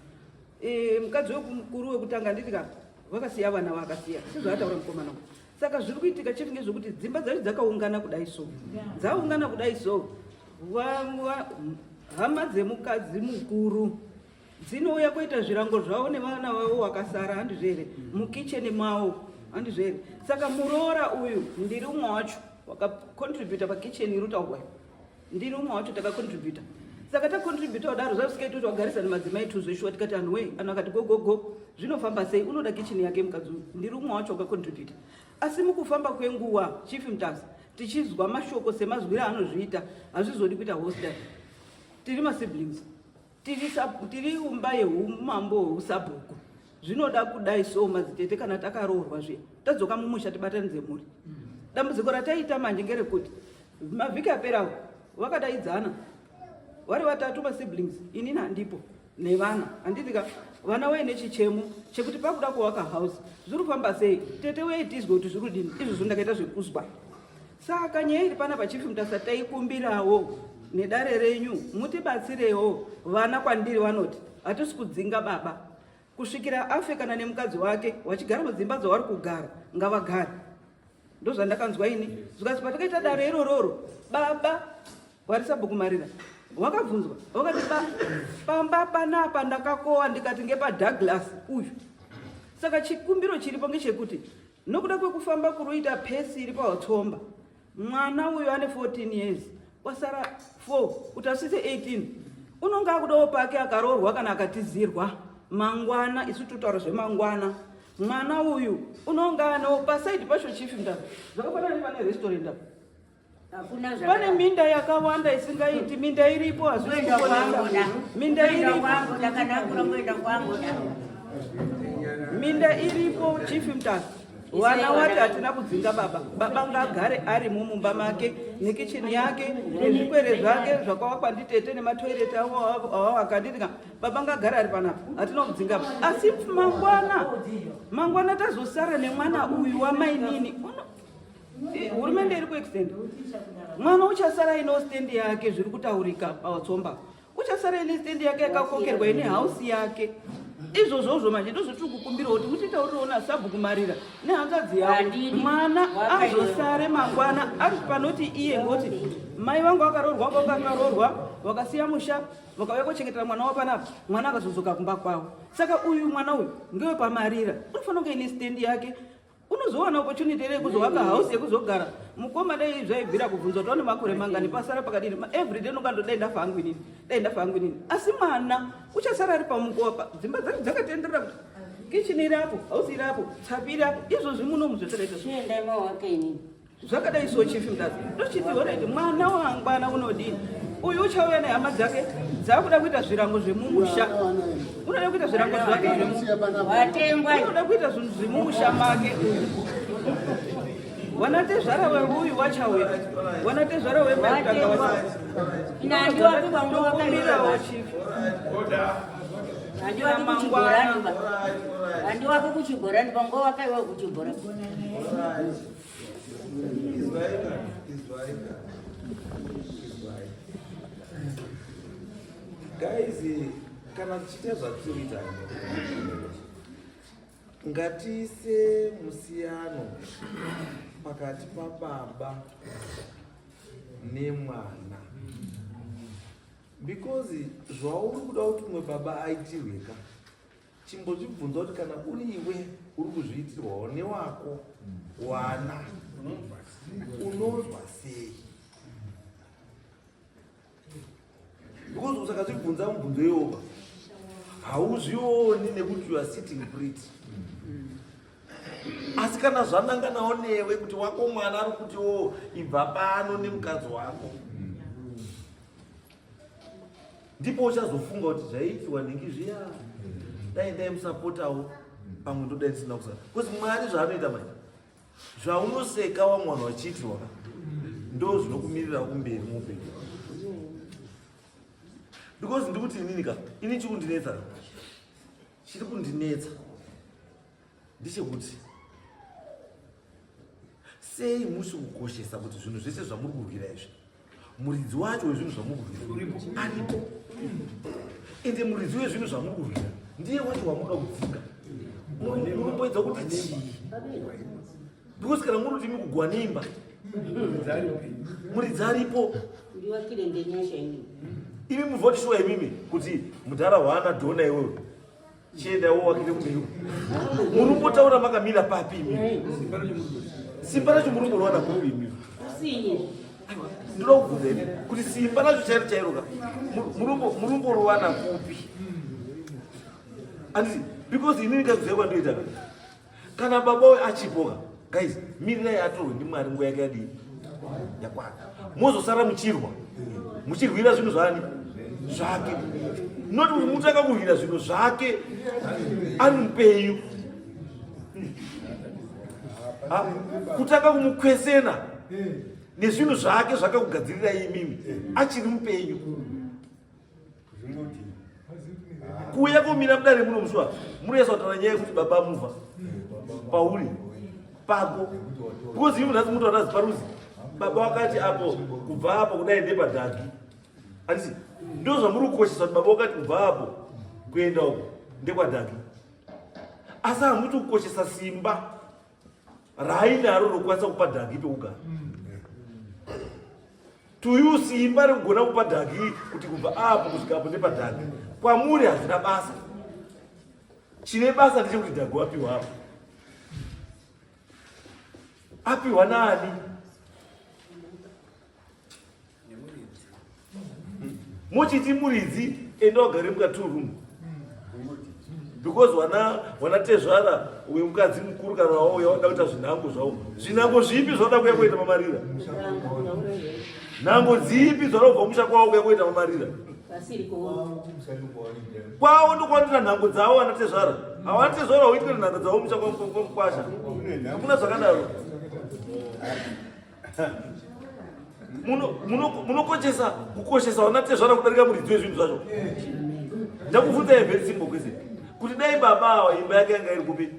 Mukadzi wemukuru wekutanga handiti ka vakasiya vana vakasiya sezvaataura mukomana uyu. Saka zviri kuitika chete ngezvekuti dzimba dzacho dzakaungana kudai so. Dzaungana kudai so. Hama dzemukadzi mukuru dzinouya kuita zvirango zvavo nevana vavo vakasara handizvo here mukicheni mavo handizvo here. Saka muroora uyu ndiri umwe wacho wakacontributa pakicheni iri kutaurwa iyo. Ndiri umwe wacho takacontributa. Saka tacontributa kudaro zvazvisikaiti kuti wagarisana madzimai tu zveshuwa tikati anhu wee anhu akati gogogo zvinofamba sei unoda kicheni yake mukadzi uyu. Ndiri umwe wacho wakacontributa. Asi mukufamba kwenguva Chief Mutasa tichizwa mashoko semazwiro anozviita hazvizodi kuita hostile. Tiri masiblings. Tiri umba yeumambo hweusabhuku. Zvinoda kudai so madzitete kana takaroorwa zviya tadzoka mumusha tibatanidze mhuri. Dambudziko rataita manje ngerekuti mavhiki aperawo vakadaidzana vari vatatu masiblings inini handipo nevana handiti ka vana wee nechichemo chekuti pakuda kuwaka house zviri kufamba sei tete wee tizwe kuti zviri kudini izvozvo ndakaita zvekuzwa. Saka nyaya iri panapa Chief Mutasa taikumbirawo nedare renyu mutibatsirewo vana kwandiri vanoti hatisi kudzinga baba kusvikira afe kana nemukadzi wake vachigara mudzimba dzavari kugara ngavagare. Ndozvandakanzwa ini zvikanzi patakaita dare irororo baba vari sabhuku Marira wakabvunzwa wakati pamba panapa ndakakowa ndikati ngepaDouglas uyu. Saka chikumbiro chiripo ngechekuti nokuda kwekufamba kuruita pesi iri pawatsomba mwana uyu ane 14 years kwasara 4 kuti asvitse 18 unonga akudawo pake akaroorwa kana akatizirwa mangwana isu totaura zvemangwana mwana uyu unonga anewo pasaidi pacho Chief Mutasa zvakafanana nepane restaurant apa. Pane minda yakawanda isingaiti minda iripo hazvisi kukonesa minda iripo minda iripo Chief Mutasa. Vana wati hatina kudzinga baba. Baba ngaagare arimo mumba make nekicheni yake nezvikwere zvake zvakawakwa nditete nematoireti avo avo akanditi baba ngaagare ari panapa hatina kudzinga baba. Asi mangwana mangwana tazosara nemwana uyu wamainini hurumende iri kuextend mwana uchasara ino stand yake zviri kutaurika patsomba uchasara ine stand yake yakakokerwa ine house yake izvozvozvo manje ndozvotiri kukumbirawo kuti mutitaurirewo nasabhuku marira nehanzvadzi yavo mwana azosare mangwana ari panoti iye ngoti mai vangu vakaroorwa vakaroorwa vakasiya musha vakauya kochengetera mwana wavo panapa mwana akazodzoka kumba kwavo saka uyu mwana uyu ngewepamarira unofanira kunge ine stand yake unozowana opportunity here yekuzovaka house yekuzogara mukoma dai zvaibvira kubvunza kuti wane makore mangani pasara pakadini everyday unonga dai ndafa hangu inini dai ndafa hangu inini asi mwana uchasara ari pamukowa pa dzimba dzacho dzakatenderera kuti kitchen iri apo house iri apo tsapi iri apo izvozvi munomu zvatakaita zvakadai so chief mdazi ndochiti horaiti mwana wangwana unodini uyu uchauya nehama dzake dzakuda kuita zvirango zvemumusha unoda kuita zvirango zvake unoda kuita zvinhu zvemumusha make wanatezvara weuyu wachauya wanatezvara wemaitanga wachaokumbirawo chief handiwake kuchibhorani pangowakaiwa kuchibhorani Guys, kana tichiita zvatiri kuita ngatiise musiyano pakati pababa nemwana because zvauri kuda kuti umwe baba aitirwe ka Chimbozvibvunza kuti kana uri iwe uri kuzviitirwawo newako wana unonzwa sei? Because usakazvibvunza mubvunzo iwoba hauzvioni nekuti you are sitting pretty. Asi kana zvananganawo newe kuti wako mwana ari kuti o ibva pano nemukadzi wako ndipo uchazofunga kuti zvaiitirwa nhingi zviya dai ndaimusapotawo pamwe ndodai ndisina kusara bcause mwari zvaanoita manje zvaunoseka wamwe vanhu vachiitirwa ka ndo zvinokumirira kumberi muupenyu because ndikuti inini ka ini chiri kundinetsa chiri kundinetsa ndechekuti sei musi kukoshesa kuti zvinhu zvese zvamuri kurwira izvi muridzi wacho wezvinhu zvamuri kurwira aripo ende muridzi wezvinhu zvamuri kurwira ndiye wacho wamuda kudzinga murumboedza kuti chii because kana muri kuti mikugwa neimba muridzi aripo imi muvoti shuwa imimi kuti mudhara hwaana dhona iwewe chienda wowakire kumberi murumbotaura makamira papi imi simba racho murumborwana kupi imi ndinoda kubvunza imi kuti simba racho chairo chairo ka murumborwana kupi anditi because inini kakuziva kwandoita ka kana baba uyo achipoka guys mirirai atorwe ndimwari nguva yake yadii yakwana mozosara muchirwa muchirwira zvinhu zvaani zvake not kuti mutanga kurwira zvinhu zvake ari mupenyu kutanga kumukwesena nezvinhu zvake zvakakugadzirirai imimi achiri mupenyu kuuya komira mudare muno muswa munoyesa kutaura nyaya yekuti baba muva pauri pako because ivo nhasi mutaura ziparuzi baba wakati apo kubva apo kudai ndepadhagi anditi ndo zvamuri kukoshesa kuti baba wakati kubva apo kuenda uko ndekwadhagi asi hamuti kukoshesa simba raainaro rokukwanisa kupa dhagi pekugara to you simba rekugona kupa dhagi kuti kubva apo kusvika apo nepadhagi kwamuri hazvina basa chine basa ndechekuti dhagi wapiwa apo apiwa naani Mochiti muridzi enda wagare mukati room because wana wana tezvara wemukadzi mukuru kana wauya wada kuita zvinhango zvavo zvinhango zvipi zvauda kuya kuita mamarira nhango dzipi zvauda kubva musha kwavo kuya kuita mamarira. Kwavo ndokwanira nhango dzavo vana tezvara. Havana tezvara hoitira nhango dzavo musha kwamukwasha. Hakuna zvakadaro. Munokoshesa kukoshesa vana tezvara kudarika muridzi wezvinhu zvacho. Ndakubvunzai very simple question. Kuti dai baba ava imba yake yanga iri kupi?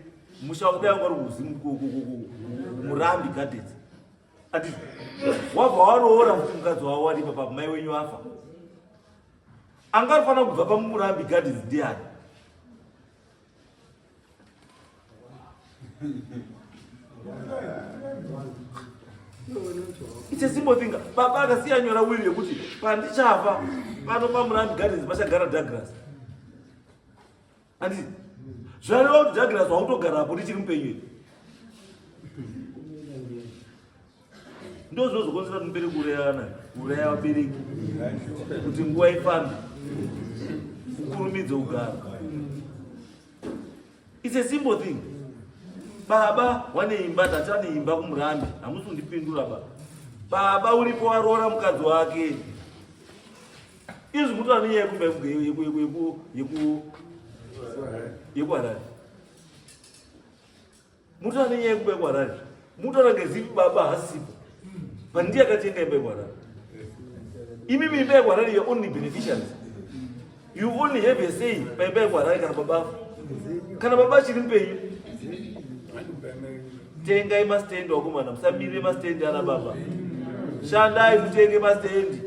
Musha wake dai wanga uri Murambi Gardens. Ati wabva waroora futi mukadzi wavo wari ipapa mai wenyu afa. Anga arifanira kubva paMurambi Gardens ndiani? It's a simple thing. Baba akasiya nyora will yekuti pandichafa pano paMurambi Gardens pachagara Douglas. Anditi zvareva kuti Douglas wautogarapo ndichiri mupenyu here? Ndo zvinozokonzera kuti mupere kuurayana, kuuraya vabereki kuti nguva ifambe, ukurumidze kugara. It's a simple thing. Baba wane imba, tati ane imba kumurambi, hamusi kundipindura ba. Baba uripo waroora mukadzi wake. Izvi mutu ane nyaya yekumba yekuHarare. Mutu ane nyaya yekumba yekuHarare. Mutu anenge zivi baba hasipo. But ndiye akatenga imba yekuHarare. Imimi imba yekuHarare you are only beneficiaries. You only have a say paimba yekuHarare kana baba afa. Kana baba achiri mupenyu. Tengai mastendi wakomana, musamirire mastendi ana baba. Shandai mutenge mastendi.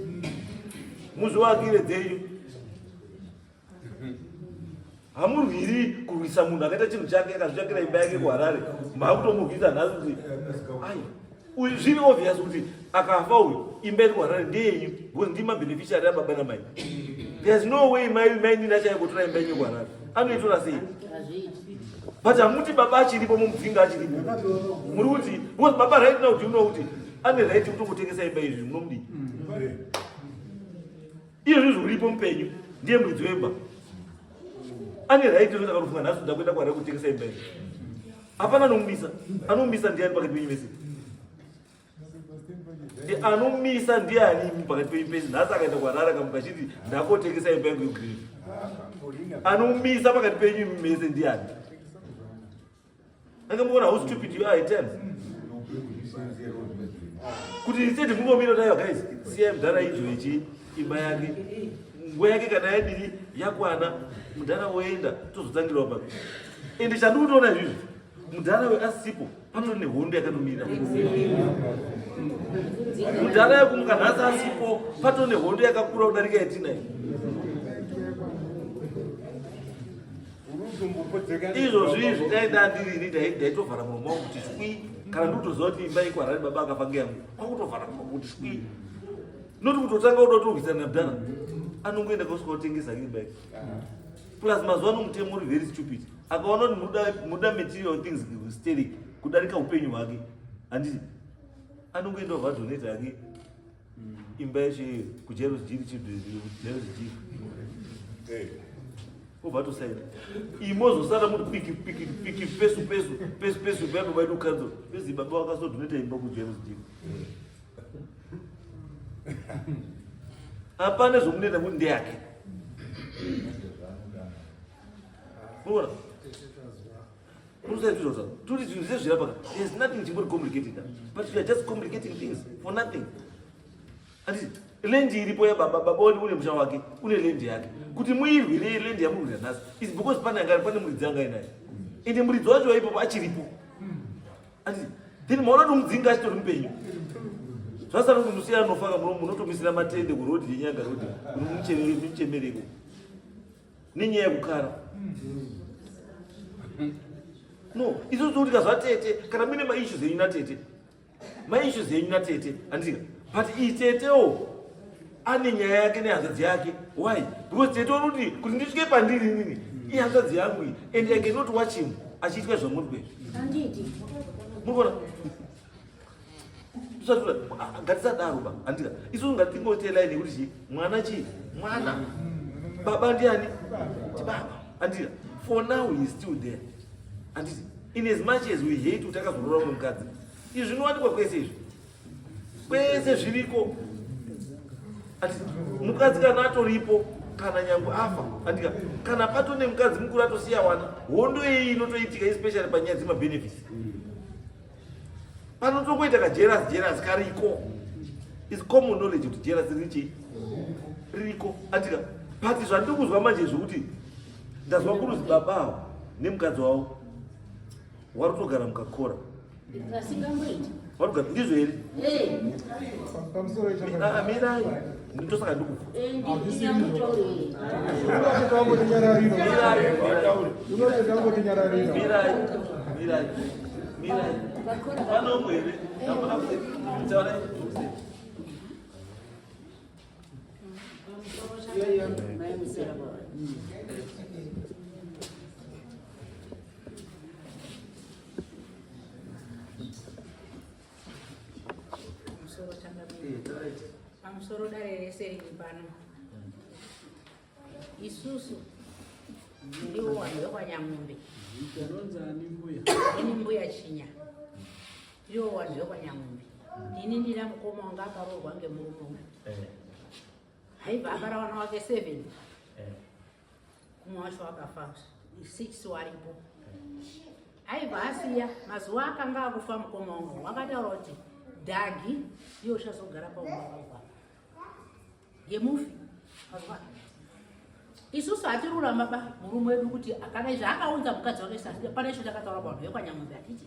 Muzviwakire dzenyu. Hamurwiri kurwisa munhu akaita chinhu chake akazvitsvakira imba yake kuHarare. Makutomurwisa nhasi kuti ai uyu zviri obvious kuti akafa uyu imba iri kuHarare ndeyenyu because ndima beneficiary ababa namai. There's no way mai mainini achaya kutora imba yenyu kuHarare. Anoitora sei? But hamuti baba achiripo mumudzinga achiripo. Muri kuti because baba right now do you know kuti ane right kutongotengesa imba izvi munomudii? Izvi zvuripo mupenyu ndiye muridzi wemba. Ane right yekuti akanofunga nhasi ndakuenda kuHarare kutengesa imba iyi. Hapana anomumisa. Anomumisa ndiani pakati penyu mese? Anomisa ndiani pakati penyu pese? Nhasi akaenda kuHarare akamuka achiti ndakotengesa imba yangu yegreen. Anomisa pakati penyu mese ndiani? Angamuona how stupid you are at times. Kuti instead mungomira tayo guys, siyai mudhara idzo ichi imba yake. Nguva yake kana yadini yakwana mudhara woenda tozotangirawo papi. Ende chandikutoona izvizvi mudhara uyu asipo patori nehondo yakatomira. Mudhara yekumuka nhasi asipo patori nehondo yakakura kudarika yatinayo. Izvozvi izvi dai ndandirini ndaitovhara muromo wangu kuti shwi kana ndikutoziva kuti imba yekuharare baba akafa ngeyangu kwakutovhara muromo kuti shwi noti kutotanga kuda kutorwisana namudhara anongoenda kausvika kutengesa imba yake plus mazuva ano mutemo uri very stupid akaona kuti muda material things sterek kudarika upenyu hwake handiti anongoenda obva adonate hake imba yacho iyoyo kujairos jiri chijairos jiri obva atosaina imozosara muri piki piki piki pesu pesu pesu pesu baba vaidu kanzo pezi baba vakazodonata imba kujairos jiri hapana zvomunoenda kuti ndeyake unoona Tuti zvinhu zvese zviri apa. There's nothing chingori complicated. But you are just complicating things for nothing. Ati land iripo ya baba baba wani une musha wake, une land yake. Kuti muirwire land yamurwira nhasi is because pane anga pane muridzi anga inaye. Ende muridzi wacho waipopo achiripo. Ati then maona kuti mudzinga achitori mupenyu. Zvasara kuti musiya anofa ka munotomisira matende ku road yenyanga road. Munomuchemereko. Nenyaya yekukara. No, izvo zvinoitika zvatete kana muine maissues enyu natete. Maissues enyu natete, handika. But iyi tetewo ane nyaya yake nehanzvadzi yake. Why? Because tete unoti kuti ndisvike pandiri inini, ihanzvadzi yangu iyi and I cannot watch him achiitwa zvamuri kuita. Handiti. Muri kuona? Ngatisadaro ba, handika. Isusu ngatingoite line yekuti chii? Mwana chii? Mwana. Baba ndiani? Tibaba. Handika. For now he is still there. Handiti. In as much as we hate kuti akazoroora mumwe mukadzi. Izvi zvinowanikwa kwese izvi. Kwese zviriko. Handiti. Mukadzi kana atoripo. Kana nyangu afa, andika kana pato nemukadzi mukuru atosiya wana, hondo iyi inotoitika especially panyaya dzemabenefits. Panotongoita ka jealous jealous kariko. It's common knowledge kuti jealous riri chii? Ririko. Andika but zvandiri kuzwa manje zvekuti ndazwa kuruzi baba avo nemukadzi wavo wari kutogara mukakora. Asingamboiti. Varikugara ndizvo here? Eh. Pamusoro Ah, mirai. Ndosaka ndikufa. Mirai. Mirai. Mirai. Pane umwe here? Ndamboda kuti taura. Pamusoro dare rese riri pano. Isusu ndiwo vanhu vekwaNyamombe. Ini mbuya Chinya. Ndiwo vanhu vekwaNyamombe. Ini ndina mukoma wanga akaroorwa ngemurume uyu. Haibva abara vana wake 7. Umwe wacho akafa 6 waripo. Aibva asiya mazuva akanga akufa mukoma wangu wakataura kuti Dhagi ndiye uchazogara paumba pangu apa. Ngemufi. Mazuva isusu hatiri kuramba ba murume wedu kuti kana izvi akaunza mukadzi wake sasi pane icho takataura pavanhu vekwaNyamombe hatiti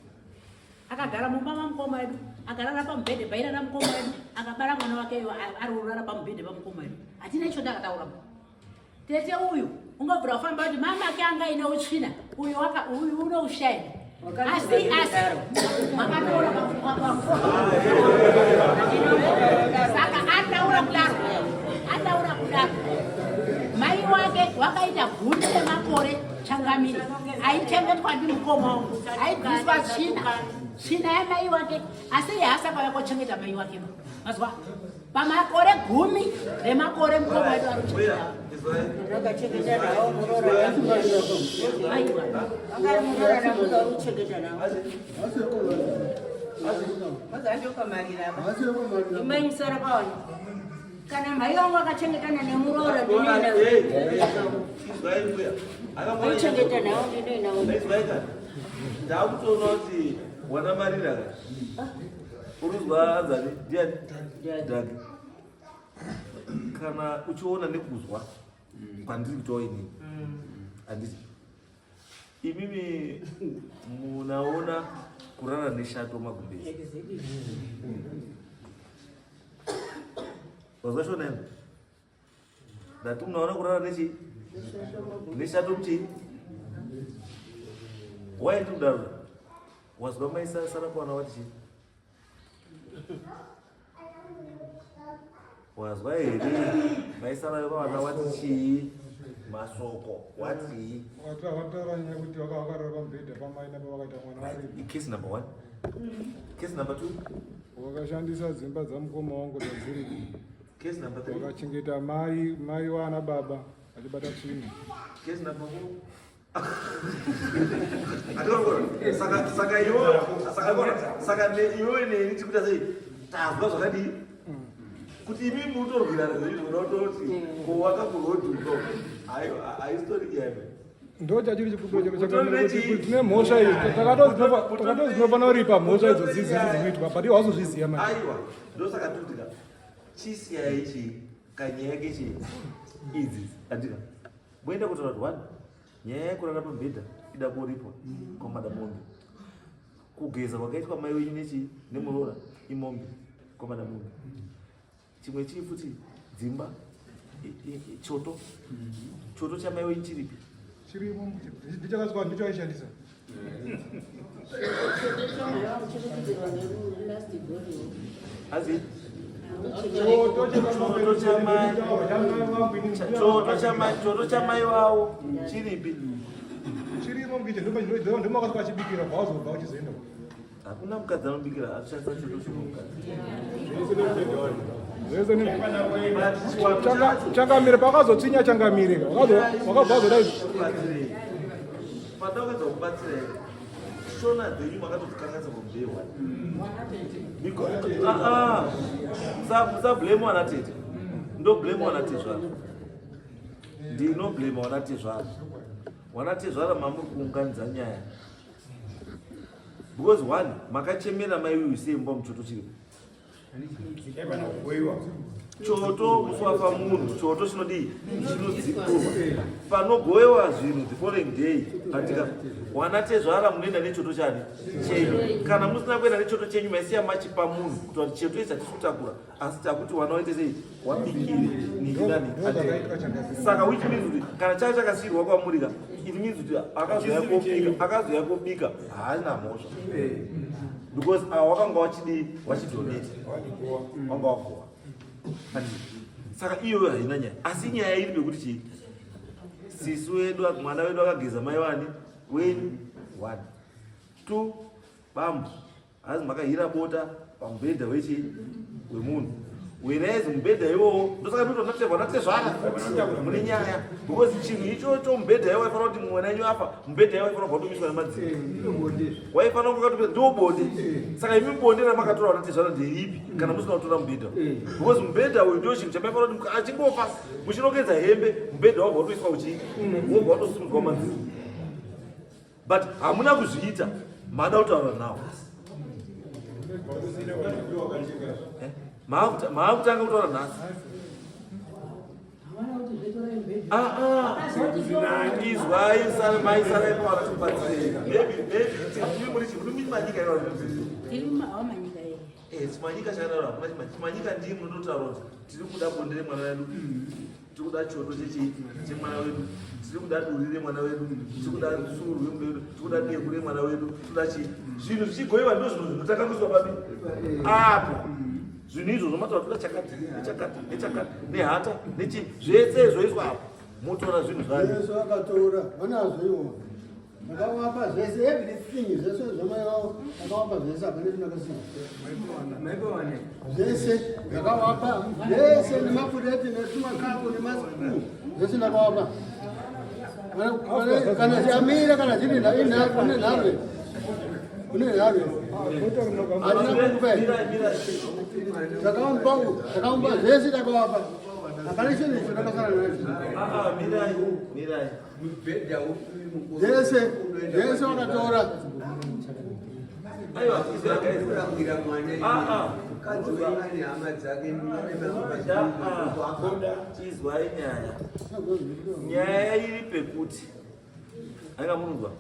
akagara mumba mamukoma wedu akarara pamubhedhe pairara mukoma wedu akabara mwana wake iyo ari kurara pamubhedhe pamukoma wedu hatina icho takataura ba tete uyu ungabvira kufamba kuti mama ake anga aine utsvina uyu waka uyu unoushaya asi asi makataura saka ataura kudaro ataura kudaro mai wake wakaita gumi remakore changamire aichengetwa ndimukoma wangu aibviswa tsvina tsvina yamai wake asi iye haasakauya kochengeta mai wake mazwa pamakore gumi remakore mukoma wedu ari kuchengeta nawo muroora aiwa anga muroora namuka uri kuchengeta nawo imai musara paona kana mhai vangu akachengetana nemuroora ndinoinauchengeta nawo ndinoinawo ndakutoona kuti wanamarira ka Urikuzwa anzani ndiani? Dagi. Kana uchiona nekuzwa kwandiri kutaura inini. Handiti. Imimi munaona kurara neshato magumbezi. Wazwa shona yangu? Ndati munaona kurara nechi? Neshato muchii? Why ndiri kudaro? Wazwa mai Sarapawana wati chii? Wazwa here mai Sarapawana wati chii? Masoko watii? Wataura nyaya kuti vakarara pamubhedha pamai napa vakaita mwana vari. Case number one. Case number two. Wakashandisa dzimba dzamukoma wangu dzadziri. Case number three. Wakachengeta mai mai wana baba achibata tsvina. Case number four. Saka saka iwe saka saka ne iwe neni tikuita sei? Tazwa zvakadii? Kuti imi mutorwirana zvenyu unototi ko wakakurwa ayo aistori yeme. Ndo chachiri chikumbiro chero chakamira kuti tine mhosva iyi takatozi tinofanira kuripa mhosva idzo dzidzi dzinoitwa but iwe hauzozviziva manje. Aiwa ndosaka tikuti ka chisiyai chi kanyaya kechi idzi andika moenda kutaura kuti one nyaya yekurara pamubhedha ida kuripwa kwamada mombe kugeza kwakaitwa mai wenyu nechi nemuroora imombe kwamada mombe chimwe chii futi dzimba choto choto chamai wenyu chiripi chirimo ndichakaswa ndichaishandisa azi choto chamai wavo chiripi chirimo mukiche ndomakaswa achibikira bva wazobva uchizoenda hakuna mukadzi anobikira anoshandisa choto chemukadzi changamire pakazotsvinya changamire wakabva wazoda patakuedza kubatsira here shona dzenyu makatodzikanganisa from day one musablame wana tete ndo blame wana tezvaro. Ndinoblame wana tezvara. Wana tezvara mamuri kuunganidza nyaya. Because one, makachemera mai uyu sei mumba muchoto chiripo. Choto musi wafa munhu, choto chinodii? Chinodzikurwa. Panogowewa zvinhu the following day, patika wana tezvara munoenda nechoto chani? Chenyu. Kana musina kuenda nechoto chenyu maisiya machipa munhu kuti wati choto ichi hatisi kutakura. Asi takuti wana waite sei? Wabikire niki nani? Saka which means kuti kana changa chakasiirwa kwamuri ka, it means kuti akazouya kobika, akazouya kobika haana mhosva. Because awa wakanga wachidii? Wachidonate. Wanga wagowa. Saka iyoyo haina nyaya. Asi nyaya iri pekuti chii? Sisi wedu, mwana wedu akageza mai wani? Wenyu. One. Two, bambo. Hazi makahira bota pamubhedha wechi wemunhu. Whereas mubhedha iwowo ndosaka ndoti vanatezvara natezvara mune nyaya because chinhu ichocho mubhedha iwo waifanira kuti mwana wenyu afa mubhedha iwo waifanira kubva watomiswa nemadziro waifanira kunge wakatopedza ndiwo bonde saka imi bonde ramakatora vanatezvara nderipi kana musina kutora mubhedha because mubhedha uyu ndio chinhu chamaifanira kuti achingofa muchinongedza hembe mubhedha wabva watoiswa uchii wobva watosimudzwa madziro but hamuna kuzviita mada kutaura nawo eh? maakutanga kutaura nhasi ah, ah. izwai mai sarai pawana tikubatsirei maybe maybe muri chii muri manyika eh, chimanyika chakadaro hakuna chimanyika ndii munototaura kuti tiri kuda bonde remwana wedu tiri kuda choto chechii chemwana wedu tiri kuda duri remwana wedu tiri kuda suru remwana wedu tiri kuda deku remwana wedu tiri kuda chii zvinhu zvichigoiwa ndo zvinhu zvinotanga kuiswa papi apo zvinhu izvozvo mataura toda chakati nechakati nechakati nehata nechii zvese zvoiswa apo motora zvinhu zvacho akatora vanazvo iwo Ndakavapa zvese everything zvese zvamai vavo ndakavapa zvese hapana chinakasiya zvese ndakavapa zvese nemapureti netumakapu nemasipunu zvese ndakavapa kana chamira kana chiri une nharwe une nharwe hatina kukupa ndakavapa ndakavapa zvese ndakavapa hapana chinhu chandakasara nacho. Mirai, mirai. Zvese zvese wakatora. Izwai nyaya. Nyaya iri pekuti anga munzwa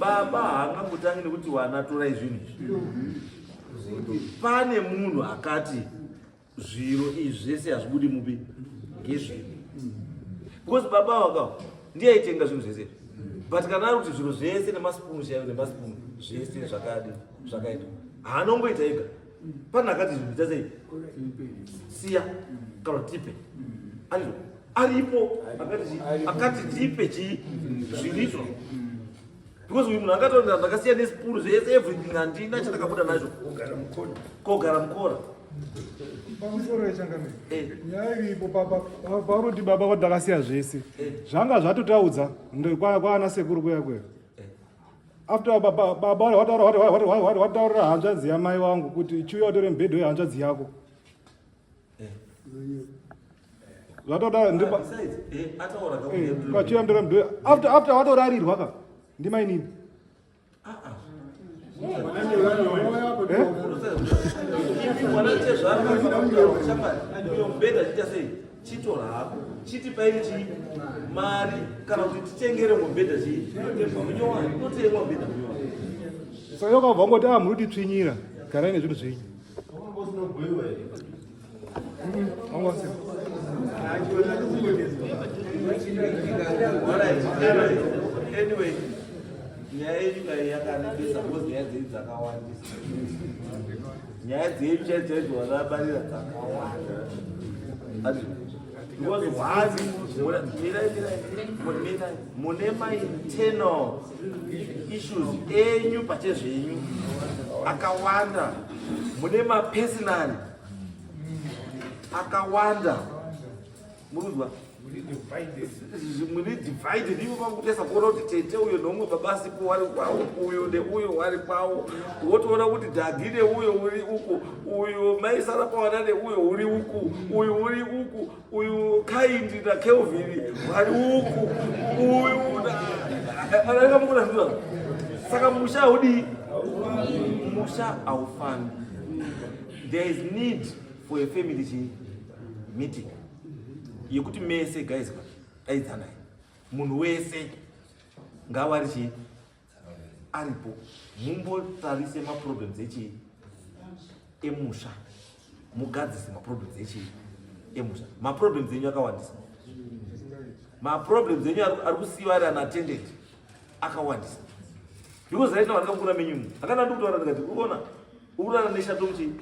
baba haangangotangi nekuti wana torai zvinhu izvi pane munhu akati zviro izvi zvese hazvibudi mupi ngezvedu because baba waka ndiye aitenga zvinhu zvese but kana ari kuti zviro zvese nemasipunu chaiyo nemasipunu zvese zvakadi zvakaitwa haanongoita ega pane akati zvinhu ita sei siya kana tipe aripo aripo akati tipe chii zvinhu izvozvo because uyu munhu akatoenda ndakasiya nesipuru zvese everything handina chandakabuda nacho kogara mukora pamusoro yechangamire eh. nyaya iripo pauroti baba kuti ndakasiya zvese eh. zvanga zvatotaudza kwaana sekuru kuya kuya eh. after baba wataurira hanzvadzi yamai wangu kuti chiuya utore mubhedha wehanzvadzi yako zvatoda ndipachiuya mutore mubhedha after after watorarirwa ka ndimainini chitora hako chiti pairi chii mari kana kuti titengere mubhedha chii munyowani unotengwa mubhedha munyowani saka yakabva ngoti a ah, muri kutitsvinyira garai nezvinhu zvenyu Anyway, nyaya yenyu kai yakanetesa because nyaya dzenyu dzakawandisa. Nyaya dzenyu chaidzo chaidzo vanabarira dzakawanda. Because one, mirai mirai mirai mune mainternal issues enyu pachezvenyu akawanda mune mapersonal akawanda murunzwa Muri divided ivo vakutesa kuona kuti tete uyo neumwe baba asipo wari kwawo, uyo neuyo wari kwawo, wotoona kuti dhagi neuyo uri uku, uyu maisara pawana neuyo uri uku, uyu uri uku, uyu kaindi nakelvin wari uku, uyu anakamukona zvinhu. Saka musha haudii, musha haufambi. There is need for a family chi meeting yekuti mese guys daidzanai, munhu wese ngawari chii aripo, mumbotarise maproblems echii emusha, mugadzise maproblems echii emusha. Maproblems enyu akawandisa, maproblems enyu ari kusiyiwa ari unattended akawandisa, because right now andikakura menyumu akana ndikutaura ndikati urikuona ukurara neshato muchii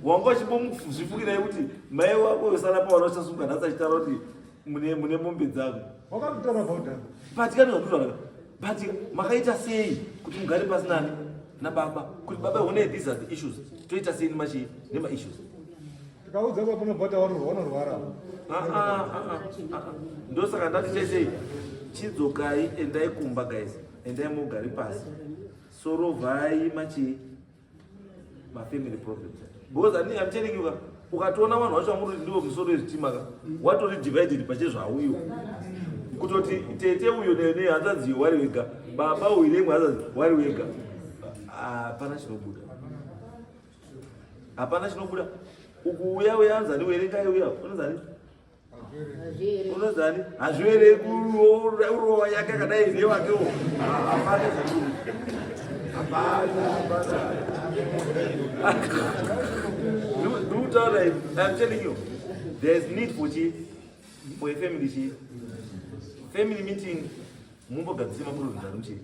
wanga uchimbomuzvifungirai kuti mai wako usara pawana uchasunga nhasi achitaura kuti mune mombe dzangu. Wakakutaura about that. But kana zvanditaura, but makaita sei kuti mugare pasi nani nababa kuti baba, hone, these are the issues, toita sei nemachi nemaissues? Tikaudza baba unobva wanorwara. Ah, ah, ah, ah, ah. Ndosaka ndati chesei chidzokai, endai kumba guys, endai mugare pasi, sorovhai machi mafamily problems, because I'm telling you ka, ukatoona vanhu vacho vamuri ndivo musoro wezvitima ka, watori divided pachezvauyo, kutoti tete uyo nehanzanzi wari wega, baba uyu nemwe hanzanzi wari wega, hapana chinobuda, hapana chinobuda. Uku uya uya anzani werengai uya unozani unozani hazvivereki urowa yake akadai newakewo, hapana zvinobuda, hapana, hapana. Ndikutaura, I'm telling you, there is need for chi for a family chi family meeting, mumbogadzise maproblems ari muchi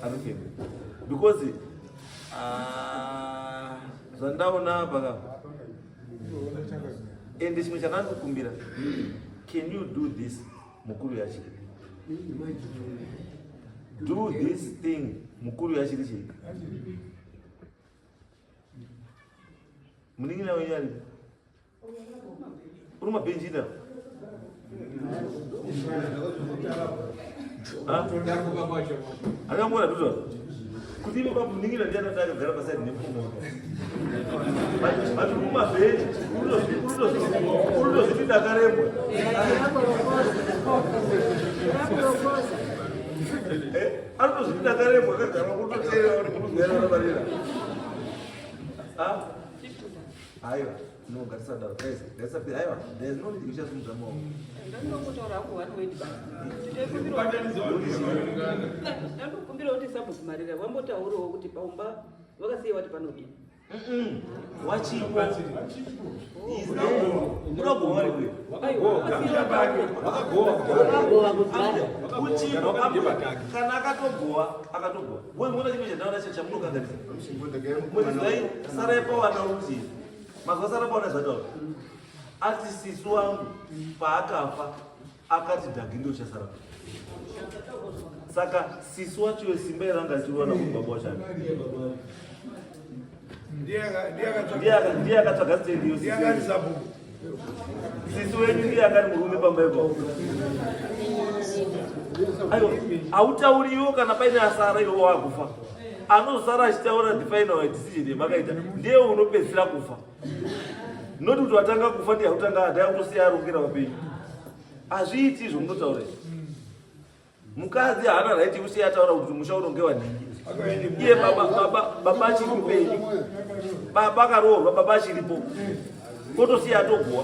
ari family, because ah, zvandaona apa ka. Ende chimwe chandandikukumbira, can you do this mukuru yachiri, do this thing mukuru yachiri chii, munin'ina wenyu aripo uri mabhenjina. Akamboona tuta kuti ivo babu munin'ina ndiye anoti akagara pasaidi nemukomo wake, but uri mumabhenji urutozviti ndakarembwa. Anotozviti ndakarembwa, akagara kutoteerera kuti munozwaira marira. Aiwa, no, ngatisadaro guys, ngatisapi. Aiwa, there is no need kuchasimudza maoko. Ndandongotaura hangu one word basi. Ndandokumbira kuti sabhuku Marira vambotaurawo kuti paumba vakasiya vati panodii. Wachipo unogowa uri uchipo, kana akatogowa akatogowa. Muona chimwe chandaona chamunokanganisa, muchizai sarai pawana kuti mazuva sara pawana zvataura ati sisi wangu paakafa akati dhagi ndo chasara, saka sisi wacho simba iranga achiriwana kuti baba wachani ndiye akatsvaga stendi iyo. Sisi wenyu ndiye akari murume pamba ipapo. Aiwa, hautauri iwo kana paine asara, iwo wakufa, anozosara achitaura the final decision yemakaita ndiye unopedzisira kufa, noti kuti watanga kufa ndiye akutanga adai kutosiya arongera vapenyu. Hazviiti izvo munotaura izvi. Mukadzi haana right yekusiya ataura kuti musha unongewa nhingi, iye baba achiri mupenyu, baba akaroorwa, baba achiripo, kotosiya atogowa.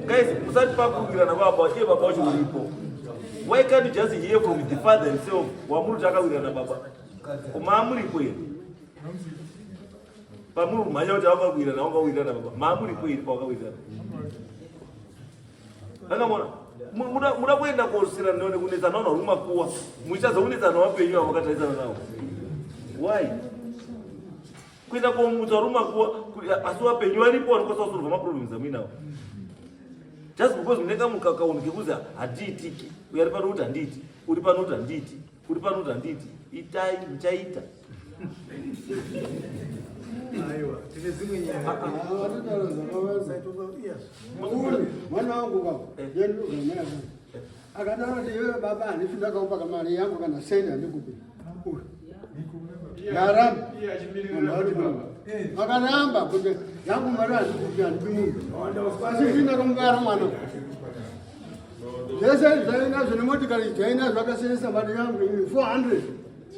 Guys, musati pakurukirana kwababa, iye baba wacho uripo. Why can't you just hear from the father himself wamuri kuti akawirirana baba maamuripo here? Pamuri kumhanya kuti wakawirirana, wakawirirana baba maamuripo here pawakawirirana? Akamona muda kuenda kosira kunetsana vanhu vari kumakuwa, muchitadza kunetsana vapenyu avo vakatarisana navo. Why kuenda komutsa vari kumakuwa asi vapenyu varipo vanokwanisa kusolva maproblems amuinawo? Just because mune kamukakauni kekuzi handiitiki, uyo ari pano kuti handiiti, uri pano kuti handiiti, uri pano kuti handiiti, itai muchaita. Aiwa, tine dzimwe nyaya. Mwana wangu baba, yendogana akadaro kuti iwe baba handisi ndakaupa kamari yangu kana sendi handikupi. Ndaramba. Akaramba kuti yangu mari handikupi handipi munhu. Asi ndinakamubara mwana. Zvese zvainazvo nemotikari zvainazvo akashandisa mari yangu 400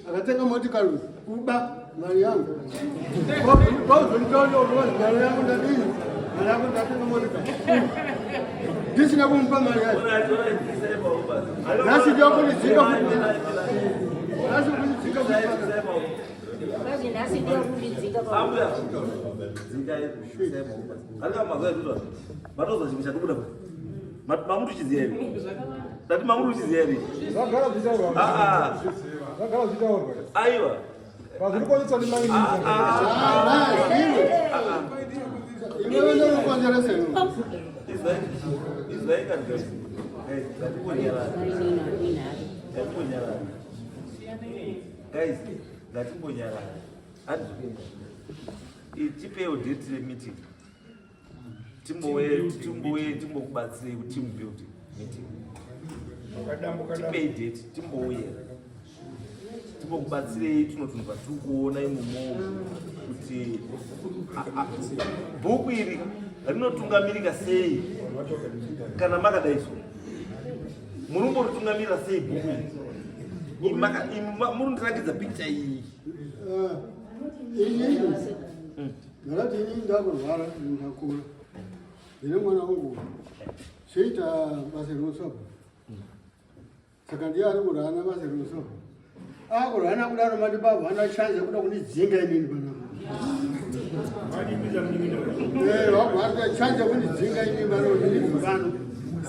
akatenga motikari kuba mari yangu. Pauzonditaura mari yangu ndadini? Mari yangu ndatenga motikari. Ndisina kumupa mari yacho. Nhasi ndokundidzinga futi. Nhasi kundidzinga futi. Kazi nhasi ndokundidzinga pa. Ambuya. Dzingai. Alika mazai tuta. Matoza chimwe chatobuda. Mamutu chiziya here? Ndati mamutu chiziya here? Zvagara zvichitaurwa. Ah ah. Zvagara zvichitaurwa. Aiwa. Pazviri kuonetswa ndi mai Ah ah. Iwewe ndokukonzeresa iwe. Izwai. Izwai kani guys. Hey, ngatimbonyarara. Ngatimbonyarara. Guys, ngatimbonyarara. Handizvo. Tipewo date remeeting. Timbouye timbouye timbokubatsirei kuteam building meeting. Tipei date timbouye. Timbokubatsirei tunotunhu tiri kuona imomo kuti bhuku iri rinotungamirika sei kana makadai so. Muri kumboritungamirira sei bhuku iri? Muri kundiratidza picture iyi. Inini ndakati inini ndakurwara ndakura ndine mwana wangu choita basa rinosabva saka ndiye ari kurana basa rinosabva akurana kudaro mati baba ana chance yekuda kundidzinga inini panapa vabva chance yekundidzinga inini pano ndiri pano.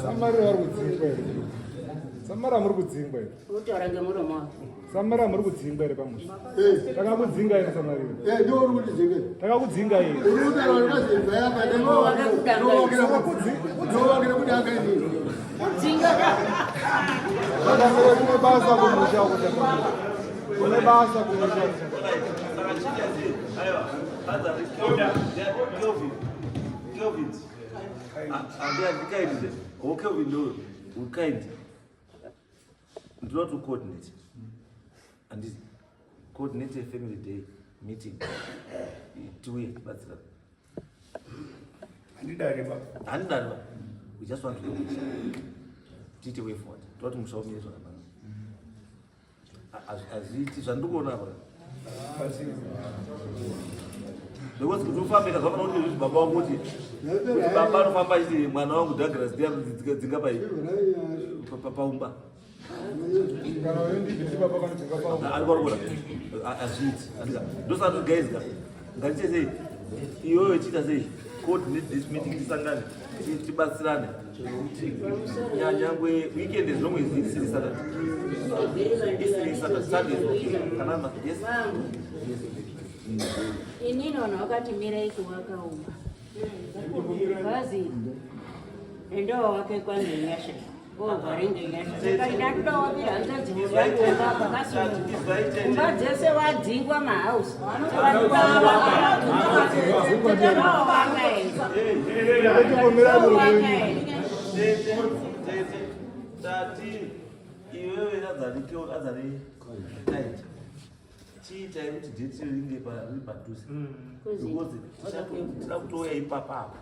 Samari vari kudzingwa here? Samari muri kudzingwa here? Kutaura ngemuromo wako. Samari muri kudzingwa here pamusha? Takakudzinga here Samari? Eh, ndiwe uri kundidzinga. Takakudzinga here? Uri kutaura ndakazibva yapa ndowakira kudanga inini. Kudzinga ka. Chakamira kune basa kumusha uko chakamira. Kune basa kumusha uko. Saka chiita sei? Aiwa. Hanzi Kelvin. Kelvin. Kelvin. Handikaindi. Oh, Kelvin ndo ukaindi. Ndinoda to coordinate. Handiti coordinate a family day meeting. Tiuye tibatsirane. Handidari ba. Handidari ba. We just want to go. Tiite way forward. Toda kuti musha umire zvakanaka. Hazviiti zvandiri kuona apa. Because kuti ufambe ka zvakafanana kuti baba wangu kuti kuti baba anofamba achiti mwana wangu Douglas ndiye anodzinga pai paumba. Kana uyo ndibvisi baba vanodzinga paumba. Ari kuona hazviiti. Ndosaka kuti guys ka ngatiite sei iwewe chiita sei coordinate this meeting tisangane tibatsirane nyangwe weekend as long as isiri Saturday. Isiri Saturday, Sunday is okay. Kana yes. Inini vanhu vakati mirai kuvaka umba. Vazi endowa wake kwangenyasha. Ovhare ngenyasha. Saka ndakuda wapira hanzvadzi yangu pakasununguka. Umba dzese wadzingwa mahausi. Tete, tete, tati iwewe azani azani tight. Chiitai kuti date ringe riri padhuze. Because tida kutouya ipapa apa.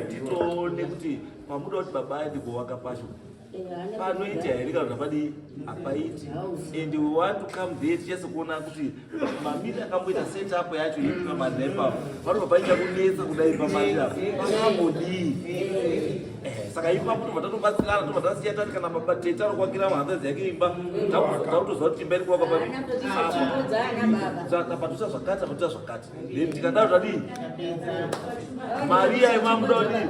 Titoone kuti pamuda kuti baba aende kuvaka pacho panoita here kana kuti hapadii hapaiti and we want to come there tichase kuona kuti mamiri akamboita set up yacho yepamarira ipapo panobva paita kunetsa kudai pamarira pakambodii. Saka ipapo tobva tatobatsirana tobva tasiya tati kana baba tete anokwakira hanzvadzi yake imba takutoziva kuti imba iri kuvakwa patusa zvakati apatusa zvakati then tikadaro tadii mari iya yemamuda kuti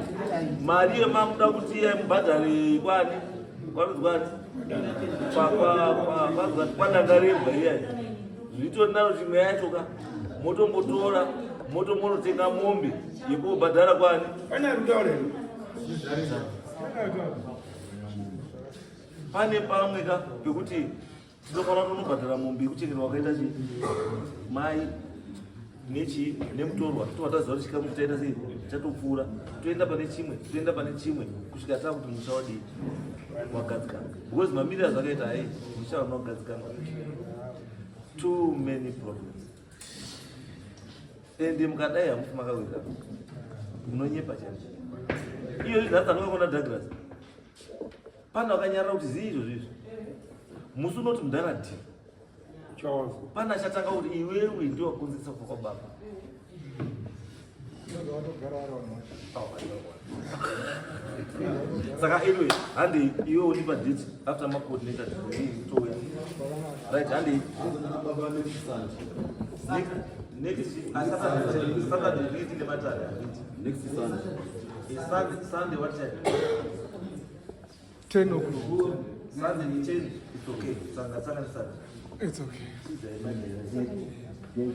mari yemamuda kuti iya mubhadhare kwani kwanonzi kwani kwandangarembwa iya zvitori naro chimwe yacho ka motombotora motombonotenga mombe yekubhadhara kwani. Pane ari kutaura here? Pane pamwe ka pekuti Tinofanira kunobhadhara mombe yekuchengetwa wakaita chii mai nechii nemutorwa totova taziva kuti chikamu chaita sei chatopfuura toenda pane chimwe toenda pane chimwe kusvika taa kuti musha wadii wagadzikana because mamiriro azvakaita hai musha hauna kugadzikana too many problems ende mukadai hamufi makawirirana munonyepa chaizvo iyo nhasi anokakona douglas pane vakanyarara kuti zii izvozvo izvi musi unoti mudhara d pane achatanga kuti iwewe ndiwe wakonzeresa kufa kwababa saka anyway handei iwe undipa date after macoordinator touya right handei next saturday tinenge tine matare next sunday sunday what time 10 o'clock sunday ni 10 it's okay sanga sanga sunday it's okay Yes.